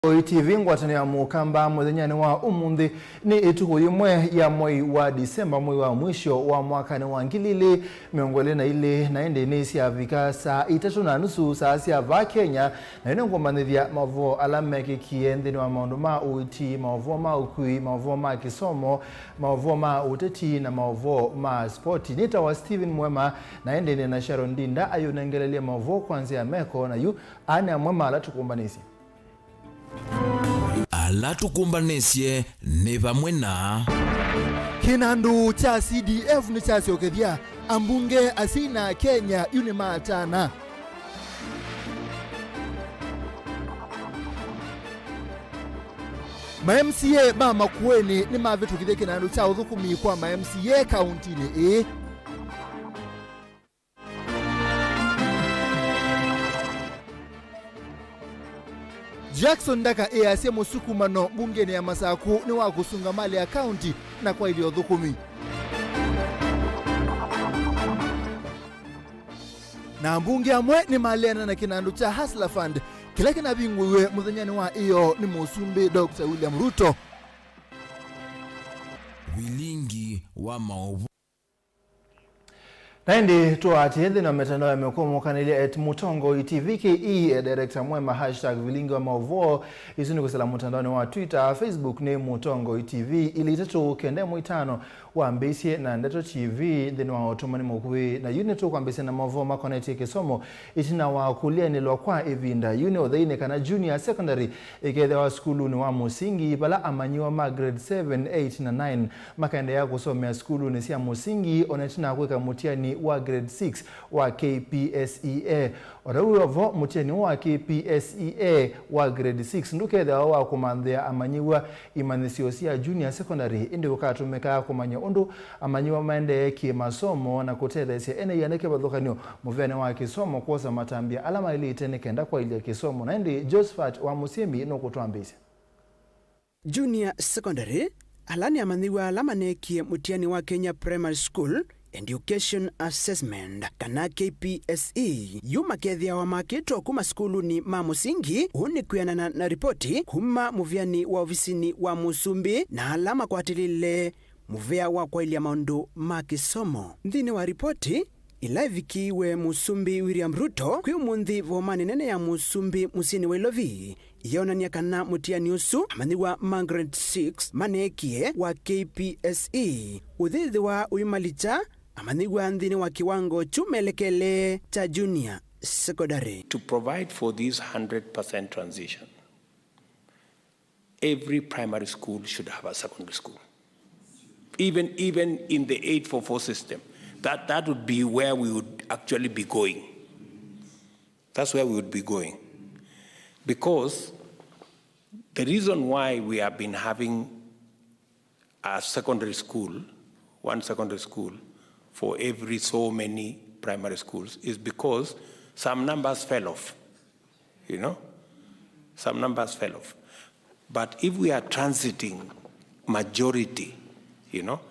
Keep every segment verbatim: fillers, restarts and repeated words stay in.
T V ngwatanĩo ya Mũkamba mũthenyanĩ wa ũmũnthĩ nĩ ĩtukũ yĩmwe ya mwei wa Disemba, mwei wa mwisho wa mwakanĩ wa ngili ilĩ mĩongo ĩlĩ na ilĩ, na ĩndĩ nĩ syavika saa itatũ na nusu saa sya vaa Kenya, na ĩno ngũmanyĩthya maũvoo ala mekĩkie nthĩnĩ wa maũndũ ma ũiiti, maũvoo ma ũkui, maũvoo ma kĩsomo, maũvoo ma ũteti, na maũvoo ma spoti. Nĩtawa Stephen Mwema, na ĩndĩ nĩ na Sharon Ndinda ayũnengelelye maũvoo kwa nzĩa ya meko, na yu aa nĩ amwe ma ala tũkũmbanĩsye. Ala tũkũmbanĩsye nĩ vamwe na. Kĩnandũ kya C D F nĩkyasyokethya ambunge asyai na Kenya yu nĩmatana. Ma M C A ma Makueni nĩmavĩtũkĩthye kĩnandũ kya ũthũkũmi kwa ma M C A kauntinĩ ĩĩ. Jackson Ndaka easya mũsukumano mbungenĩ ya Masaku nĩ wa kũsunga malĩ ya kaunti na kwaĩlya ũthũkũmi. Na ambunge amwe nĩmaleana na kĩnandũ kya Hustler Fund kĩla kĩnavingũiwe mũthenyanĩ wa ĩyoo nĩ Mũsumbĩ Doctor William Ruto. Vilingi wa maũvoo. Na ĩndĩ tũatĩĩe nthĩnĩ wa mĩtandao ya mĩkũmũkanĩlya at Mũtongoi T V K E, at Director Mwema, hashtag Vilingi wa Maũvoo. Isu nĩ kwĩsĩla mũtandaonĩ wa Twitter, Facebook nĩ Mũtongoi T V, ilĩ itatũ kenda ĩmwe itano wambĩĩsye na Ndeto T V nthĩnĩ wa ũtũmani mũkuvĩ. Na yu nĩtũkwambĩĩsya na maũvoo makonetye kĩsomo. Ĩtina wa kũlĩanĩlwa kwa ĩvinda, yu nĩ ũtheinĩ kana junior secondary ĩkethĩawa sukulunĩ wa mũsingi, vala amanyĩw'a ma grade seven, eight na nine makaendeea kũsomea sukulunĩ sya mũsingi, o na ĩtina wa kwĩka mũtiani wa grade six wa K P S E A. O ta ũu wĩ o vo, mũtiani wa K P S E A wa grade six ndũkethĩawa wa kũmanthĩa amanyĩw'a imanyĩsyo sya junior secondary, ĩndĩ ũkatũmĩka kũmanya ũndũ amanyĩw'a maendee kĩ-masomo na kũtetheesya ene ianda kĩvathũkany'o mũvĩanĩ wa kĩsomo kwosa matambya ala maĩlĩte nĩ kenda kwaĩlya kĩsomo. Na ĩndĩ Josephat wa Mũsyĩmi nũkũtwambĩĩsya. Junior Secondary, ala nĩ amanyĩw'a ala maneekie mũtiani wa Kenya Primary School Education Assessment, kana K P S E, yu makethĩawa makĩtwe kuma sukulunĩ ma mũsingi. Ũu nĩ kwĩanana na ripoti kuma mũvĩanĩ wa ovisinĩ wa mũsumbĩ na ala makwatĩlĩle mũvĩa wa kwaĩlya maũndũ ma kĩsomo. Nthĩnĩ wa ripoti ĩla ĩvikĩĩwe Mũsumbĩ William Ruto kwĩ ũmũnthĩ vomanĩ nene ya Mũsumbĩ mũsyĩnĩ wa Ilovi, ĩyonany'a kana mũtiani ũsu amanyĩw'a ma grade six maneekie wa K P S E ũyĩthĩwa ũimalikya amanyĩw'a nthĩnĩ wa kĩwango kyu melekele kya junior secondary. To provide for this hundred percent transition, every primary school should have a secondary school. Even, even in the eight four four system, that, that would be where we would actually be going. That's where we would be going. Because the reason why we have been having a secondary school, one secondary school for every so many primary schools, is because some numbers fell off. You know, some numbers fell off. But if we are transiting majority, you know,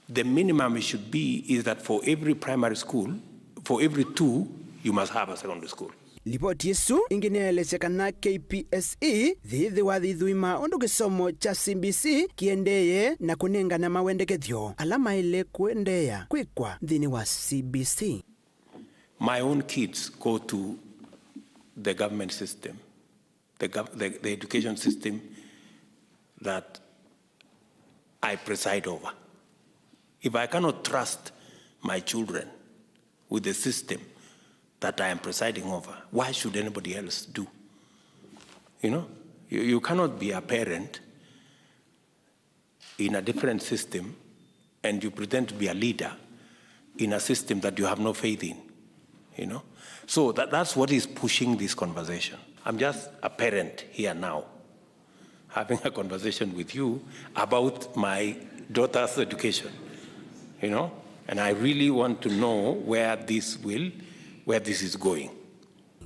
the minimum it should be is that for every primary school, for every two, you must have a secondary school. Livoti ĩsu ĩngĩ nĩyaelesya kana K P S E yĩthĩwa yĩthũima ũndũ kĩsomo kya C B C kĩendeeye na kũnengana mawendekethyo ala maĩle kũendeea kwĩkwa nthĩnĩ wa C B C. My own kids go to the government system, the, gov the, the education system that I preside over. If I cannot trust my children with the system that I am presiding over, why should anybody else do? You know, you, you cannot be a parent in a different system and you pretend to be a leader in a system that you have no faith in, you know. So that, that's what is pushing this conversation. I'm just a parent here now, having a conversation with you about my daughter's education, you know, and I really want to know where this will, where this is going.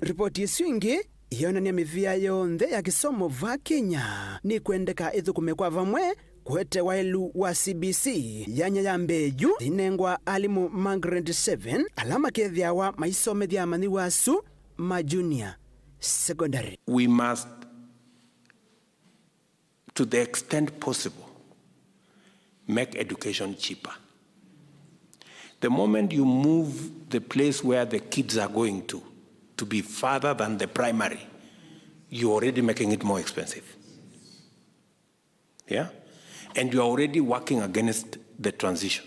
Ripoti ĩsu ĩngĩ ĩyonany'a mĩvĩa yonthe ya kĩsomo va Kenya nĩkwendeka ĩthũkũme kwa vamwe kũete waĩlu wa C B C, yanya ya mbee yu yĩnengwa alimũ ma grade seven ala makethĩawa maisomethya amanyĩw'a asu ma junior secondary. We must to the extent possible, make education cheaper. The moment you move the place where the kids are going to, to be farther than the primary, you're already making it more expensive. Yeah? And you're already working against the transition.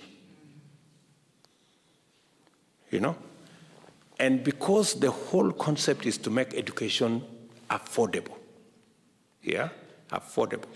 You know? And because the whole concept is to make education affordable, yeah, affordable.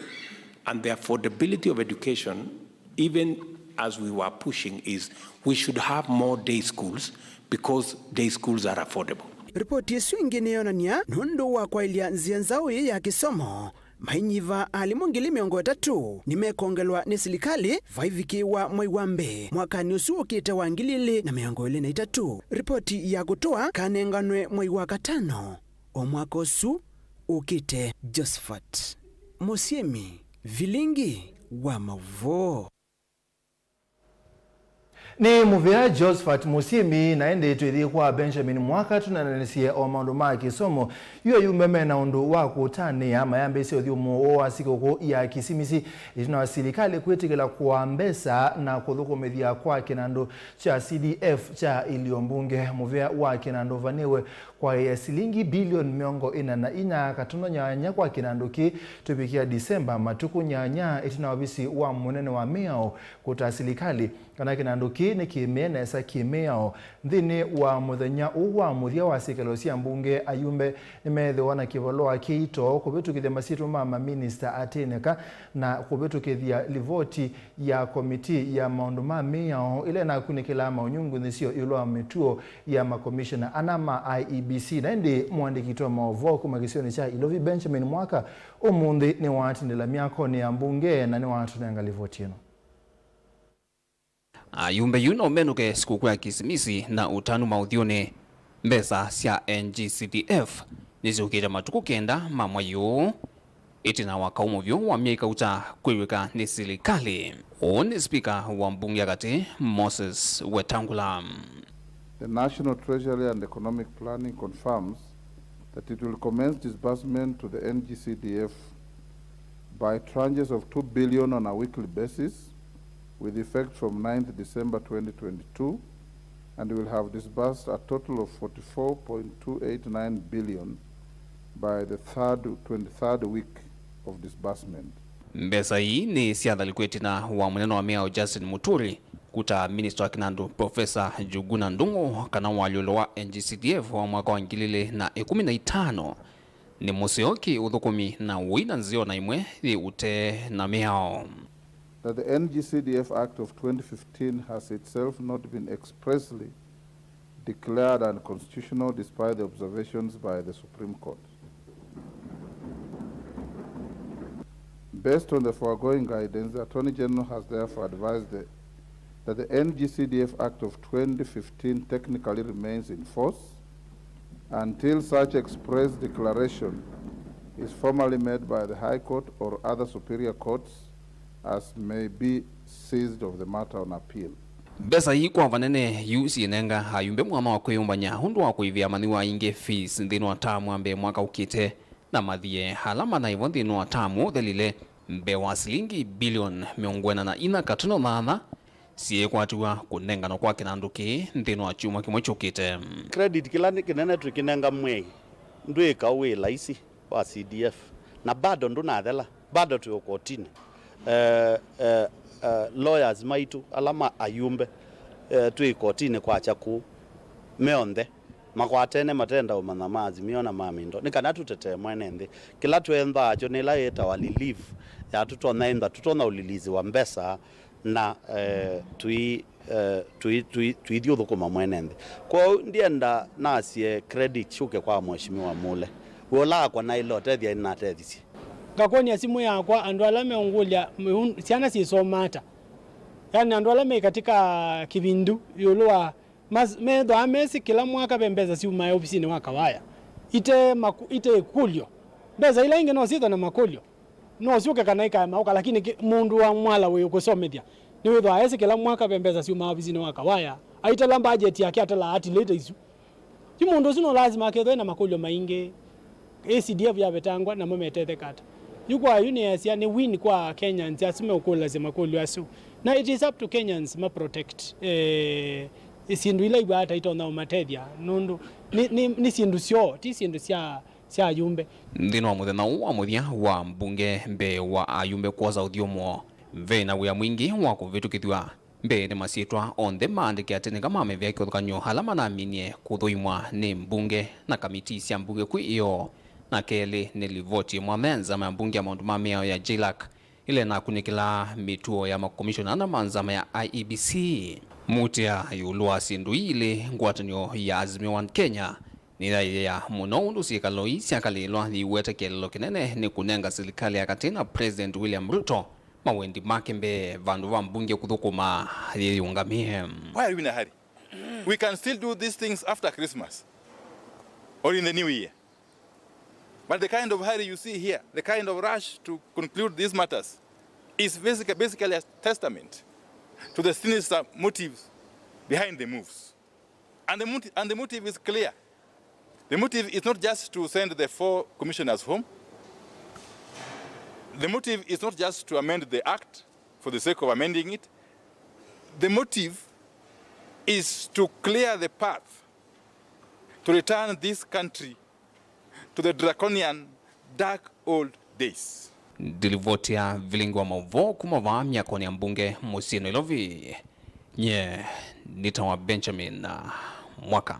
And the affordability of education, even as we were pushing, is we should have more day schools because day schools are affordable. Ripoti ĩsu ĩngĩ nĩyonany'a nũndũ wa kwaĩlya nzĩa nzaũ ĩĩ ya kĩsomo, mainyiva alimũ ngili mĩongo ĩtatũ nĩmekongelwa nĩ silikalĩ vaivikĩĩwa mwei wa mbee mwakanĩ ũsu ũkĩte wa ngili ilĩ na mĩongo ĩlĩ na itatũ. Ripoti ya kũtũa kanenganwe mwei wa katano o mwaka ũsu ũkĩte. Josephat Mũsyĩmi, Vilingi wa Maũvoo. Nĩ mũvea Josephat Mũsyĩmi, na ĩndĩ twĩthĩe kwa Benjamin Mwaka tũnenanĩsye o maũndũ ma kĩsomo. Yu ayumbe me na ũndũ wa kũtanĩa mayambĩĩsye ũthyũmũo wa sikũkũ ya Kisimisi ĩtina wa silikalĩ kwĩtĩkĩla kũaa mbesa na kũthũkũmĩthya kwa kĩnandũ kya C D F kya ilio mbunge. Mũvea wa kĩnandũ ũvanĩwe kwaĩa silingi bilioni mĩongo ĩna na inya katono nyanya kwa kĩnandũ kĩĩ tũvikĩa Disemba, matukũ nyanya ĩtina wa ovisi wa mũnene wa mĩao kũta silikalĩ kana kĩnandũ kĩĩ nĩkĩĩmĩe nesa kĩ mĩao. Nthĩnĩ wa mũthenya ũũ wa mũthya wa syĩkalo sya mbunge, ayumbe nĩmeethĩwa na kĩvalũa kĩito kũvĩtũkĩthya masyĩtwa ma maminista atĩnĩka na kũvĩtũkĩthya livoti ya komitii ya maũndũ ma mĩao ĩla ĩnakunĩkĩlaa maũnyungunyĩsyo ĩũlũ wa mĩtuo ya makomishona ana ma I E B C. Na ĩndĩ mũandĩki witũ wa maũvoo kuma kĩsionĩ kya Ilovi, Benjamin Mwaka, ũmũnthĩ nĩwatindĩla myakonĩ ya mbunge na nĩwatũnenga livoti ĩno. Ayumbe yu no menũke sikũkũ ya Kisimisi na ũtanu maũthyũnĩ. Mbesa sya N G C D F nĩsyũkĩte matukũ kenda ma mwai ũũ, ĩtina wa kaũ mũvyũ wa myei kauta kwĩw'ĩka nĩ silikalĩ. Ũũ nĩ spika wa mbunge ya katĩ, Moses Wetangula. The National Treasury and Economic Planning confirms that it will commence disbursement to the N G C D F by tranches of two billion on a weekly basis, with effect from ninth December twenty twenty-two, and will have disbursed a total of forty-four point two eight nine billion by the third, twenty-third week of disbursement. Mbesa ii nĩ syathalikwe ĩtina wa mũnene wa mĩao Justin Muturi kũta minista wa kĩnandũ Professor Njuguna Ndung'u kana walyũlo wa N G C D F wa mwaka wa ngili ilĩ na ĩkũmi na itano nĩ mũseo kĩ ũthũkũmi na ũi na nzĩa o na ĩmwe yĩ ũtee na mĩao. That the N G C D F Act of twenty fifteen has itself not been expressly declared unconstitutional despite the observations by the Supreme Court. Based on the foregoing guidance, the Attorney General has therefore advised the, that the N G C D F Act of twenty fifteen technically remains in force until such express declaration is formally made by the High Court or other superior courts as may be seized of the matter on appeal. Mbesa ii kwa vanene yu syĩnenga ayumbe mwanya wa kwĩyũmbany'a ũndũ wa kũĩvĩa amanyĩw'a aingĩ fees nthĩnĩ wa taamu wa mbee mwaka ũkĩte, na mathiĩ ala manaĩvo nthĩnĩ wa taamu ũthelile mbee wa silingi bilioni mĩongo ĩna na inya katono thantha syĩkwatĩw'a kũnenganwa kwa kĩnandũ kĩĩ nthĩnĩ wa kyumwa kĩmwe kyũkĩte. Credit kĩla nĩ kĩnene twĩkĩnenga mwei ndwĩka wĩ laisi wa C D F, na bado ndũnathela, bado twĩ ũkotinĩ. Eh, eh, eh, lawyers maitũ ala ma ayumbe, eh, twĩ ikotinĩ kwakya kũu, me onthe makwatene matenda ũmanya ma Azimio na ma Mindo, nĩ kana tũtetee mwene nthĩ. Kĩla twenthaa kyo nĩ ĩla yĩtawa relief ya tũtonya ĩntha, tũtonya ũlilizi wa mbesa na, eh, tũi eh, tũi- tũi- tũithi ũthũkũma mwene nthĩ. Kwoou ndienda nasye credit syũke kwa Mheshimiwa Mule. We ũla akwa naĩle ũtethya nĩnatethisye. Ngakwony'a simũ yakwa, andũ ala meũngũlya mĩun- syana syĩsomaa ata? Yaani andũ ala me katika kĩvindu ĩũlũ wa mas- methwaa mesĩ kĩla mwaka ve mbesa syumaa ofisinĩ wa Kawaya ite maku- ite ĩkũlyo. Mbesa ila ingĩ no syĩthwe na makũlyo. No syũke kana ikaema ũka, lakini ki- mũndũ wa mwala wĩ ũkũsomethya nĩwĩthwaa esĩ kĩla mwaka ve mbesa syumaa ofisinĩ wa Kawaya, aitala budget yake, atala at later isu. Yu mũndũ ũsu no lazima akethwe na makũlyo maingĩ. A C D F yavetangwa, namo metetheka ata? Yu kwa yu nĩasya nĩ win kwa Kenyans asu meũkũlasya makũlyo asu. Na it is up to Kenyans ma protect, eh, syĩndũ ila iw'aa ta itonya ũmatethya, nũndũ nĩ, nĩ, nĩ syĩndũ syoo, ti syĩndũ sya, sya ayumbe. Nthĩnĩ wa mũthenya ũũ wa mũthya wa mbunge mbee wa ayumbe kwosa ũthyũmũo, ve na wĩa mwingĩ wa kũvĩtũkĩthw'a. Mbee nĩ masyĩtwa onthe maandĩke atĩ nĩka mamĩvĩa kĩvathũkany'o ala manaminie kũthũimwa nĩ mbunge na kamitii sya mbunge kwĩ ĩoo. Na kelĩ nĩ livoti ĩmwe ya nzama ya mbunge ya maũndũ ma mĩao ya JLAC ĩla ĩnakunĩkĩlaa mĩtuo ya makomishona na ma nzama ya I E B C. Mũtĩa ĩũlũ wa syĩndũ ii ilĩ, ngwatanĩo ya Azimio One Kenya nĩyaĩea mũno ũndũ syĩkalo ii syakalĩlwa yĩwete kĩeleelo kĩnene nĩ kũnenga silikalĩ ya katĩ na President William Ruto mawendi make mbee vandũ va mbunge kũthũkũma yĩyĩũngamĩe. Why are we in a hurry? We can still do these things after Christmas or in the new year. But the kind of hurry you see here, the kind of rush to conclude these matters is basic-, basically a testament to the sinister motives behind the moves. And the moti-, and the motive is clear. The motive is not just to send the four commissioners home. The motive is not just to amend the act for the sake of amending it. The motive is to clear the path to return this country to the draconian dark old days. Ndilivoti ya vilingi wa maũvoo kuma vaa myakonĩ ya mbunge mũsyĩ Nairobi. Nye nĩtawa Benjamin Mwaka.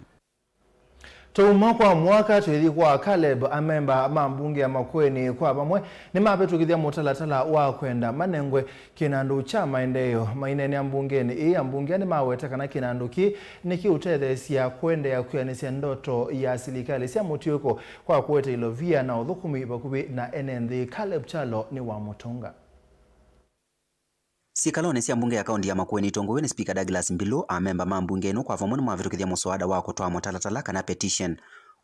Tũuma kwa Mwaka twĩthi kwa Caleb, amemba ma mbunge ya Makueni kwa vamwe nĩmavĩtũkĩthya mũtalatala wa kwenda manengwe kĩnandũ kya maendeeo. Maineenea mbungenĩ ĩĩ, ambunge nĩmaweta kana kĩnandũ kĩĩ nĩkĩũtetheesya kũendeea kwĩanĩsya ndoto ya silikalĩ sya mũtiũko kwa kũete ilovia na ũthũkũmi vakuvĩ na ene nthĩ. Caleb Kyalo nĩ wa mũtũnga. Syĩkalonĩ sya mbunge ya kaũnti ya Makueni itongoew'e nĩ Spika Douglas Mbilu, amemba ma mbunge ĩno kwa vamwe nĩmavĩtũkĩthya mũswada wa kũtwaa mũtalatala kana petition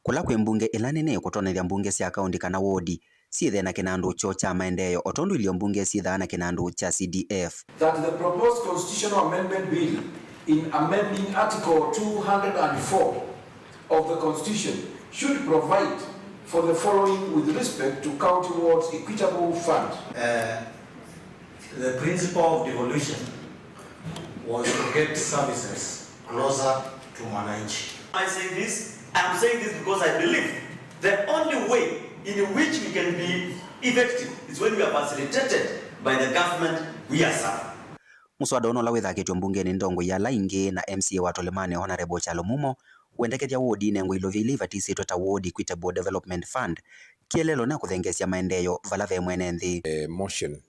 kũla kwĩ mbunge ĩla nene kũtonethya mbunge sya kaũnti kana wodi syĩthĩe na kĩnandũ kyoo kya maendeeo, o tondũ ilio mbunge syĩthaa na kĩnandũ kya C D F. That the proposed constitutional amendment bill in amending Article two hundred and four of the Constitution should provide for the following with respect to County Wards Equitable Fund. Uh, the principle of devolution was to get services closer to mwananchi. I say this, I am saying this because I believe the only way in which we can be effective is when we are facilitated by the government we are serving. Mũswada ũno ũla wĩthakĩtwe mbungenĩ nĩ ndongoi ya ala ingĩ na M C A wa Tũlĩmanĩ Honourable Kyalo Mumo wendekethya wodi inengwe ilovia ila ivatisĩtwe ta Ward Equitable Development Fund, kĩeleelo na kũthengeesya maendeeo vala ve mwene nthĩ. Eh, motion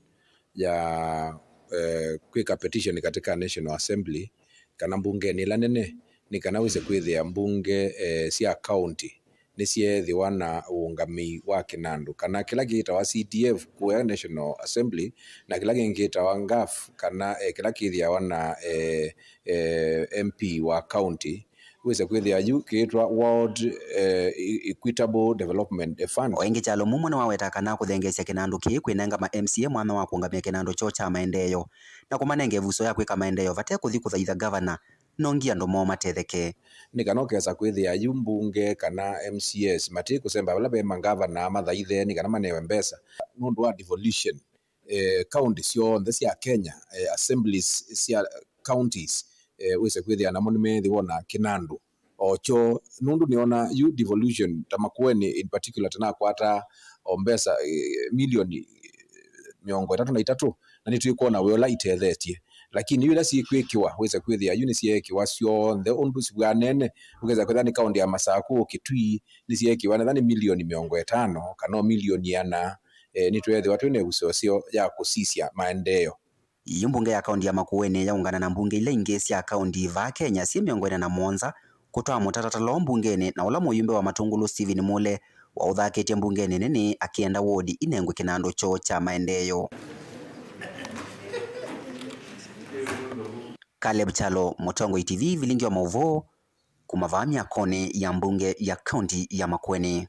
ya, eh, kwĩka petition katika National Assembly kana mbungenĩ ĩla nene nĩ kana wĩse kwĩthĩa mbunge, eh, sya county nĩsyeethĩwa na ũũngamĩi wa kĩnandũ kana kĩla kĩtawa C D F kũya National Assembly, na kĩla kĩngĩ kĩtawa ngaf, kana, eh, kĩla kĩthĩawa na, eh, eh, M P wa county, wĩse kwĩthĩa yu kĩĩtwa Ward, eh, E-, Equitable Development Fund. O ĩngĩ, Kyalo Mumo nĩwaweta kana kũthengeesya kĩnandũ kĩĩ kwĩnenga ma M C A mwanya wa kũũngamĩa kĩnandũ kyoo kya maendeeo na kũmanenga ĩvuso ya kwĩka maendeeo vate kũthi kũthaitha ngavana no nginya andũ moo matetheke. Nĩ kana ũkesa kwĩthĩa yu mbunge kana M C As mati kũsemba vala ve mangavana mathaithe nĩ kana manewe mbesa. Nũndũ wa devolution, eh, county syonthe sya Kenya, eh, assemblies sya counties, eh, wĩse kwĩthĩa namo nĩmeethĩwa na kĩnandũ o kyoo. Nũndũ nĩona yu devolution ta Makueni in particular tanakwata o mbesa, eh, milioni, eh, mĩongo ĩtatũ na itatũ, na nĩtwĩkwona wĩa ũla itethetye. Lakini yu ila sikwĩkĩwa, wĩse kwĩthĩa yu nĩsyeekĩwa syonthe ũndũ sivw'anene. Ũkesa kwĩthĩa nĩ kaũnti ya Masaku, Kitui, nĩsyeekĩwa netha nĩ milioni mĩongo ĩtano kana o milioni ĩana, eh, nĩtweethĩwa twĩ na ĩvuso syo ya kũsisya maendeeo. Yu mbunge ya kaũnti ya Makueni yaũngana na mbunge ila ingĩ sya kaũnti vaa Kenya syĩ mĩongo ĩna na mũonza kũtwaa mũtalatala ũũ mbungenĩ, na ũla mũyumbe wa Matũngũlũ Stephen Mule waũthakĩtye mbungenĩ nene akĩenda wodi inengwe kĩnandũ kyoo kya maendeeo. Caleb Kyalo, Mũtongoi T V, vilingi wa maũvoo kuma vaa myakonĩ ya mbunge ya kaũnti ya Makueni.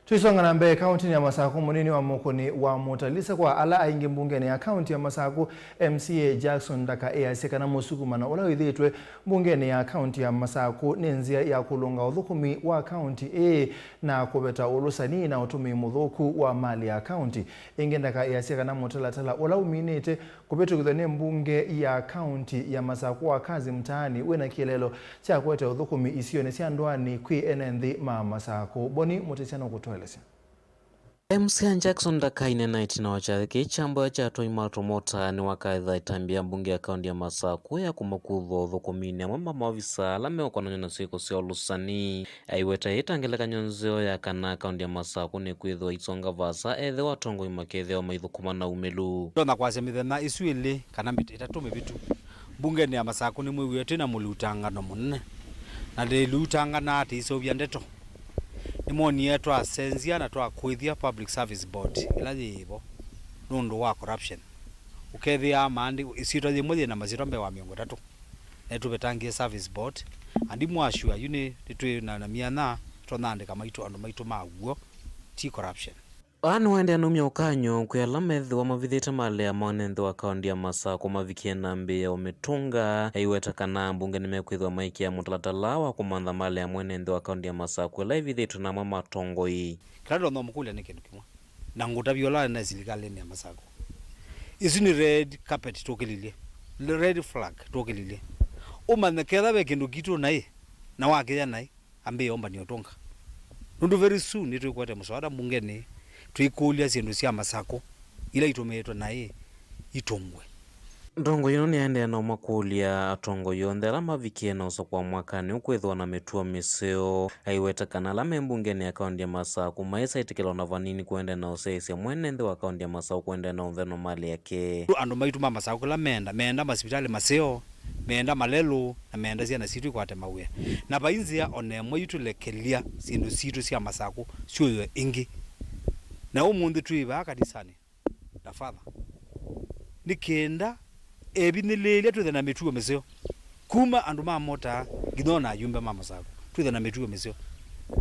Tũisonga na mbee, kaũntĩnĩ ya Masakũ, mũnini wa Mũkũni wa Mũtalisa kwa ala aingĩ mbungenĩ ya kaũntĩ ya Masakũ, M C A Jackson Ndaka, easya kana mũsukumano ũla wĩthĩĩtwe mbungenĩ ya kaũntĩ ya Masakũ nĩ nzĩa ya kũlũnga ũthũkũmi wa kaũntĩ ĩĩ na kũveta ũlũsani na ũtũmĩi mũthũku wa mali ya kaũntĩ. Ĩngĩ, Ndaka easya kana mũtalatala ũla ũminĩte kũvĩtũkĩthw'a nĩ mbunge ya kaũntĩ ya Masakũ wa Kazi Mtaani wĩna kĩeleelo kya kũete ũthũkũmi isionĩ sya ndũanĩ kwĩ ene nthĩ ma Masakũ. Boni Mũtĩsya nũkũtũelesya. M C A Jackson Ndaka aineena ĩtina wa kyathĩ kĩĩ kya mboya kya atwai ma tũmota nĩwakaĩtha ĩtambya ya mbunge ya kaũntĩ ya Masakũ ya kuma kuthwa ũthũkũminĩ amwe ma maovisa ala meũkonany'a na syĩko sya ũlũsani. Aiweta ĩĩ ta ngelekany'o nzeo ya kana kaũntĩ ya Masakũ nĩkwĩthĩwa isonga vaasa ethĩwa atongoi makethĩwa maithũkũma na umĩlu. Ndonya kwasya mĩthenya ĩsu ĩlĩ kana mĩt-, ĩtatũ mĩvĩtu, mbungenĩ ya Masakũ nĩmwĩwie twĩ na mũlutangano mũnene, na ndĩlutangana tĩiseũvya ndeto. Nĩmonie twasenzya na twakũĩthya Public Service Board ĩla yĩ vo nũndũ wa corruption. Ũkethĩa maandĩ-, ĩsyĩtwa yĩmwe yĩ na masyĩtwa mbee wa mĩongo ĩtatũ, na ĩtũvetangie Service Board, and imwasua yu nĩ, nĩtwĩ na, na myanya tũtonya andĩka maitũ, andũ maitũ ma w'o, ti corruption. Aa nĩwaendee naumya ũkany'o kwĩ ala methĩwa mavithĩte malea mwene nthĩ wa kaũntĩ ya Masakũ mavikie na mbee ya ũmĩtũnga. Aiweta kana ambunge nĩmekwĩthĩwa maĩkĩa mũtalatala wa kũmantha malea mwene nthĩ wa kaũntĩ ya Masakũ ĩla ĩvithĩtwe na amwe ma atongoi. Kĩla ndonya ũmũkũlya nĩ kĩndũ kĩmwe, na ngũtavya ũla nĩ silikalĩnĩ ya Masakũ. Ĩsu nĩ red carpet tũkĩlilye, red flag tũkĩlilye. Ũmanye ketha ve kĩndũ kitũ naĩ, na wakĩya naĩ, ambĩĩa ũmbany'a ũtũnga. Nũndũ very soon nĩtwĩkwete mũswada mbungenĩ, tũikũlya syĩndũ sya Masakũ ila itũmĩĩtwe naĩ itũngwe. Ndongoi ĩno nĩyaendee na ũmakũlya atongoi onthe ala mavikie na ũsakũa mwakanĩ ũkwĩthĩwa na mĩtuo mĩseo. Aiweta kana ala me mbungenĩ ya kaũntĩ ya Masakũ maĩsa ĩtĩkĩla ona vanini kũendee na ũsyaĩĩsya mwene nthĩ wa kaũntĩ ya Masakũ kũendee na ũntheno mali yake. Andũ maitũ ma Masakũ kĩla meenda, meenda masivitalĩ maseo, meenda malelũ, na meenda syana sitũ ikwate mawĩa. Na vai nzĩa ona ĩmwe yu tũlekelya syĩndũ sitũ sya Masakũ syũĩwe ĩngĩ. Na ũmũnthĩ twĩ vaa kanisanĩ na father, nĩ kenda evinyĩlĩĩlya twĩthe na mĩtuo mĩseo. Kuma andũ ma mota nginya ona ayumbe ma Masakũ, twĩthe na mĩtuo mĩseo.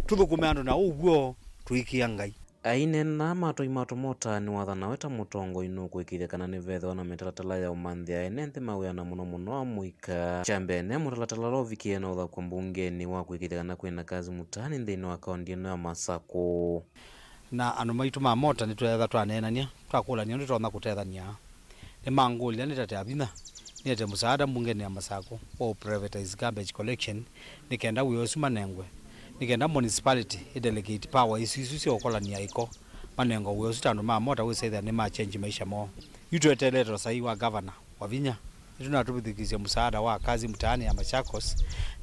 Tũthũkũme andũ na ũw'o, tũikĩa Ngai. Aineena matwai ma tũmota nĩwathanawe ta mũtongoi nũkũĩkĩĩthya kana nĩvethĩwa na mĩtalatala ya ũmanthĩa ene nthĩ mawĩa na mũno mũno amũika. Kya mbee, mũtalatala ũla ũvikĩe na ũthakwa mbungenĩ wa kũĩkĩĩthya kana kwĩna kazi mtaani nthĩnĩ wa kaũntĩ ĩno ya Masakũ. Na andũ maitũ ma mota nĩtweetha twaneenany'a, twakũlany'a ũndũ tũtonya kũtethany'a. Nĩmangũlya nĩtate Avinya, nĩete mũsaada mbungenĩ ya Masakũ wa privatize garbage collection, nĩ kenda wĩa ũsu manengwe, nĩ kenda municipality ĩ delegate power isu, isu sya ũkolany'a ĩko, manengwe wĩa ũsu ta andũ ma mota wĩsa ĩthĩa nĩma change maisha moo. Yu tweteelete ũsai wa gavana Wavinya. Nĩtũnatũvithũkĩsye mũsaada wa kazi mtaani ya Machakos,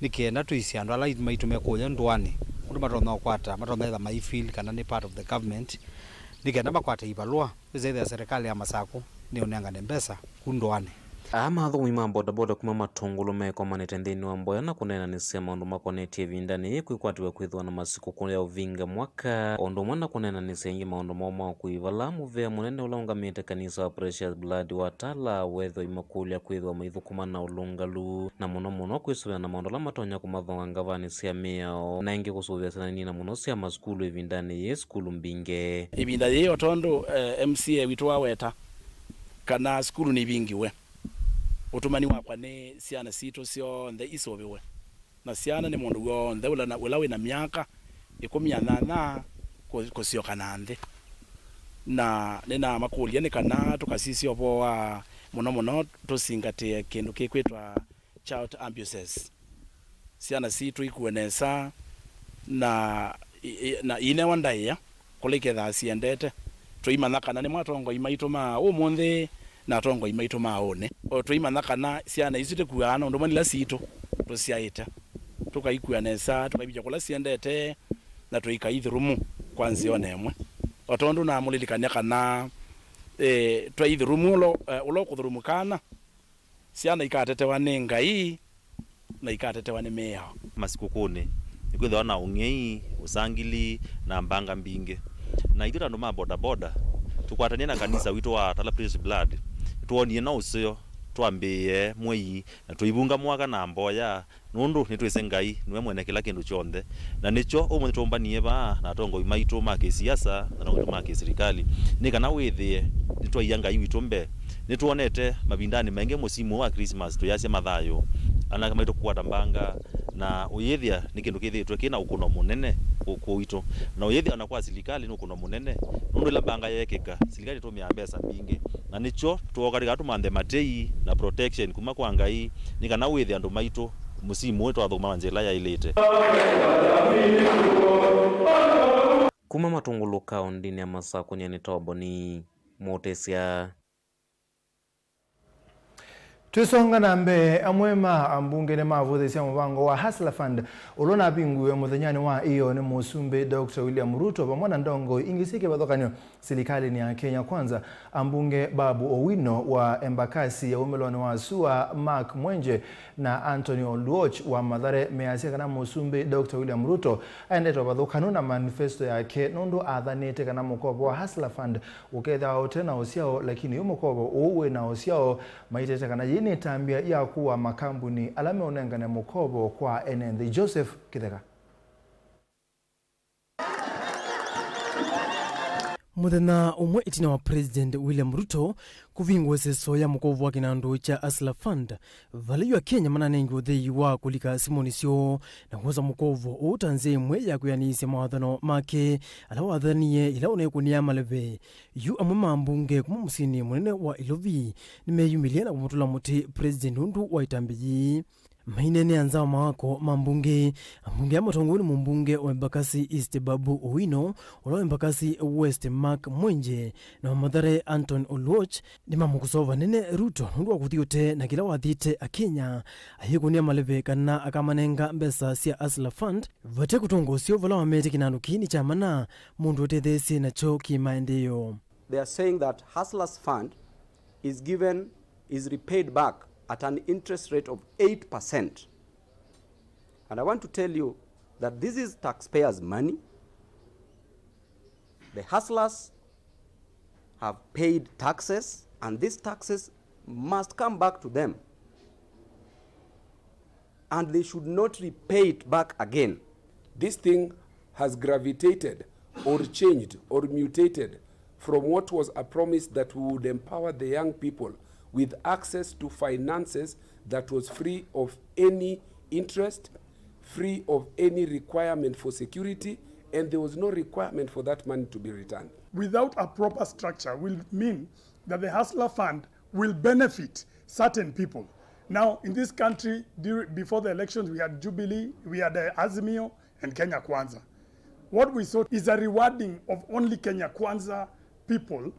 nĩ kenda tũisye andũ ala maitũ me kũya ndũanĩ ũndũ matonya ũkwata, matonya ĩtha mai feel kana nĩ part of the government, nĩ kenda makwate ivalũa. Wĩsa ĩthĩa serikali ya Masakũ nĩũnengane mbesa ku ndũanĩ. Aa ma athũkũmi ma bodaboda kuma Matũngũlũ mekomanĩte nthĩnĩ wa mboya na kũneenanĩsya maũndũ makonetye ĩvindanĩ yĩĩ kwĩkwatĩw'a kwĩthĩwa na masikũkũ ya ũvinga mwaka, o ũndũ ũmwe na kũneenanĩsya ĩngĩ maũndũ moo ma ũkui, vala mũvea mũnene ũla ũngamĩte kanisa wa Precious Blood wa Tala wethĩwa imakũlya kwĩthĩwa maithũkũma na ũlũngalu, na mũno mũno kwĩsũvĩa na maũndũ ala matonya kũmathonga ngavanĩ sya mĩao, na ĩngĩ kũsũvĩa syana nini na mũno sya masukulu ĩvindanĩ yĩĩ sukulu mbingĩ. Ĩvinda yĩĩ, o tondũ, eh, M C A witũ waweta kana sukulu nĩivingiwe, ũtũmani wakwa nĩ syana sitũ syonthe isũvĩwe, na syana nĩ mũndũ w'onthe ũla na, ũla wĩ na myaka ĩkũmi na nyanya kũ-, kũsyoka na nthĩ. Na nĩnamakũlya nĩ kana tũkasisye ũvoo wa mũno mũno tũsingatĩe kĩndũ kĩkwĩtwa child abuses. Syana sitũ ikue nesa na i-, i-, na inewa ndaĩa kũla ikethaa siendete. Tũimanya kana nĩmo atongoi maitũ ma ũmũnthĩ na atongoi maitũ ma ũnĩ. O tũimanya kana syana isu tĩkuaa na ũndũ ũmwe nila sitũ tũsyaĩte. Tũkaikua nesa, tũkaivĩtya kũla siendete, na tũikaithũrũmu kwa nzĩa o na ĩmwe. O tondũ namũlilikany'a kana, eh, twaithũrũmu ũla, eh, ũla ũkũthũrũmu kana, syana ikatetewa nĩ Ngai na ikatetewa nĩ mĩao. Masikũkũnĩ nĩkwĩthĩwa na ũng'ei, ũsangili, na mbanga mbingĩ. Na ithyĩ ta andũ ma bodaboda, tũkwatanie na kanisa witũ wa Tala Precious Blood, nĩtwonie no ũseo Twambĩĩe mwei na tũivunga mwaka na mboya, nũndũ nĩtwĩsĩ Ngai nĩwe mwene kĩla kĩndũ kyonthe. Na nĩkyo ũmũnthĩ tũmbanie vaa na atongoi maitũ ma kĩsiasa na atongoi ma kĩsilikalĩ, nĩ kana wĩthĩe nĩtwaia Ngai witũ mbee. Nĩtwonete mavindanĩ maingĩ mũsimu ũũ wa Christmas tũyasya mathayũ, anake maitũ kũkwata mbanga, na ũyĩthĩa nĩ kĩndũ kĩthĩĩtwe kĩ na ũkũno mũnene kũkũ witũ. Na ũyĩthĩa ona kwa silikalĩ nĩ ũkũno mũnene, nũndũ ĩla mbanga yeekĩka, silikalĩ ĩtũmĩaa mbesa mbingĩ. Na nĩkyo twooka tũkatũmanthe matei na protection kuma kwa Ngai, nĩ kana wĩthĩe andũ maitũ mũsimu ũyũ twathũkũma na nzĩa ĩla yaĩlĩte. Kuma Matungulu kaũndĩnĩ ya Masakũ, nyie nĩ Toboni Mũtĩsya. Twĩsonga na mbee, amwe ma ambunge nĩmavũthĩsya mũvango wa Hustler Fund ũla ũnavingũiwe mũthenyanĩ wa ĩyoo nĩ Mũsumbĩ Doctor William Ruto vamwe na ndongoi ingĩ syĩ kĩvathũkany'o silikalĩnĩ ya Kenya Kwanza. Ambunge Babu Owino wa Embakasi ya wũmĩlonĩ wa sua, Mark Mwenje, na Anthony Oluoch wa Mathare measya kana Mũsumbĩ Doctor William Ruto aendete ũvathũkanu na manifesto yake nũndũ athanĩte kana mũkovo wa Hustler Fund ũkethĩawa ũte na ũsyao, lakini yu mũkovo ũũ wĩ na ũsyao maitete kana yĩĩ nĩ ĩtambya ya kũa makambuni ala meũnengane mũkovo kwa ene nthĩ. Joseph Kĩtheka. Mũthenya ũmwe ĩtina wa President William Ruto kũvingũa ĩseso ya mũkovo wa kĩnandũ kya Hustler Fund, vala yu Akenya mananengiwe ũthei wa kũlika simũnĩ syoo na kwosa mũkovo ũũ ta nzĩa ĩmwe ya kwĩanĩisya mawathano make ala wathanie ĩla ũneekũnĩa maleve. Yu amwe ma ambunge kuma mũsyĩnĩ mũnene wa Ilovi nĩmeyumĩlya na kũmũtũla mũtĩ President nũndũ wa ĩtambya yĩĩ. Maineenea nza wa mawako ma mbunge, ambunge aa matongoi nĩ mũmbunge wa Embakasi East Babu Owino, ũla wa Embakasi West Mark Mwenje, na wa Mathare Anthony Oluoch, nĩmamũkosoa vanene Ruto nũndũ wa kũthi ũtee na kĩla wathĩte Akenya ayĩkũnĩa maleve kana akamanenga mbesa sya Hustler Fund vate kũtũnga ũseo vala wametie kĩnandũ kĩĩ nĩ kya mana mũndũ ũtetheesye nakyo kĩ maendeeo. They are saying that Hustlers Fund is given, is repaid back at an interest rate of eight percent. And I want to tell you that this is taxpayers' money. The hustlers have paid taxes, and these taxes must come back to them. And they should not repay it back again. This thing has gravitated or changed or mutated from what was a promise that we would empower the young people with access to finances that was free of any interest, free of any requirement for security, and there was no requirement for that money to be returned. Without a proper structure will mean that the Hustler Fund will benefit certain people. Now, in this country, dur-, before the elections, we had Jubilee, we had, uh, Azimio, and Kenya Kwanza. What we saw is a rewarding of only Kenya Kwanza people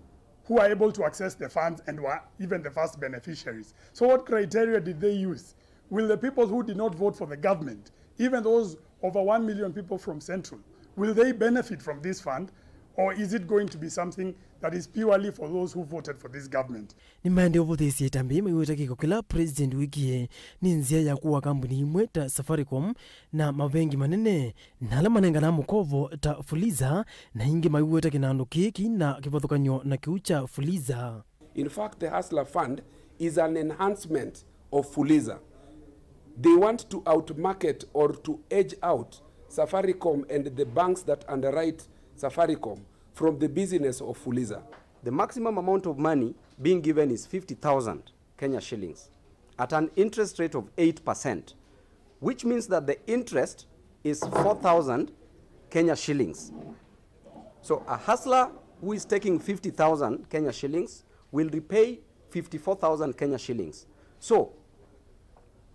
who are able to access the funds and were even the first beneficiaries. So what criteria did they use? Will the people who did not vote for the government, even those over one million people from Central, will they benefit from this fund, or is it going to be something that is purely for those who voted for this government? Nĩmaendee ũvũthĩĩsya ĩtambya yĩĩ maiweta kĩko kĩla President wĩkie nĩ nzĩa ya kũa kambuni imwe ta Safaricom na mavengi manene, na ala manenganaa mũkovo ta Fuliza, na ingĩ maiweta kĩnandũ kĩĩ kĩna kĩvathũkany'o na kĩu kya Fuliza. In fact, the Hustler Fund is an enhancement of Fuliza. They want to outmarket or to edge out Safaricom and the banks that underwrite Safaricom from the business of Fuliza. The maximum amount of money being given is fifty thousand Kenya shillings at an interest rate of eight percent, which means that the interest is four thousand Kenya shillings. So a hustler who is taking fifty thousand Kenya shillings will repay fifty-four thousand Kenya shillings. So,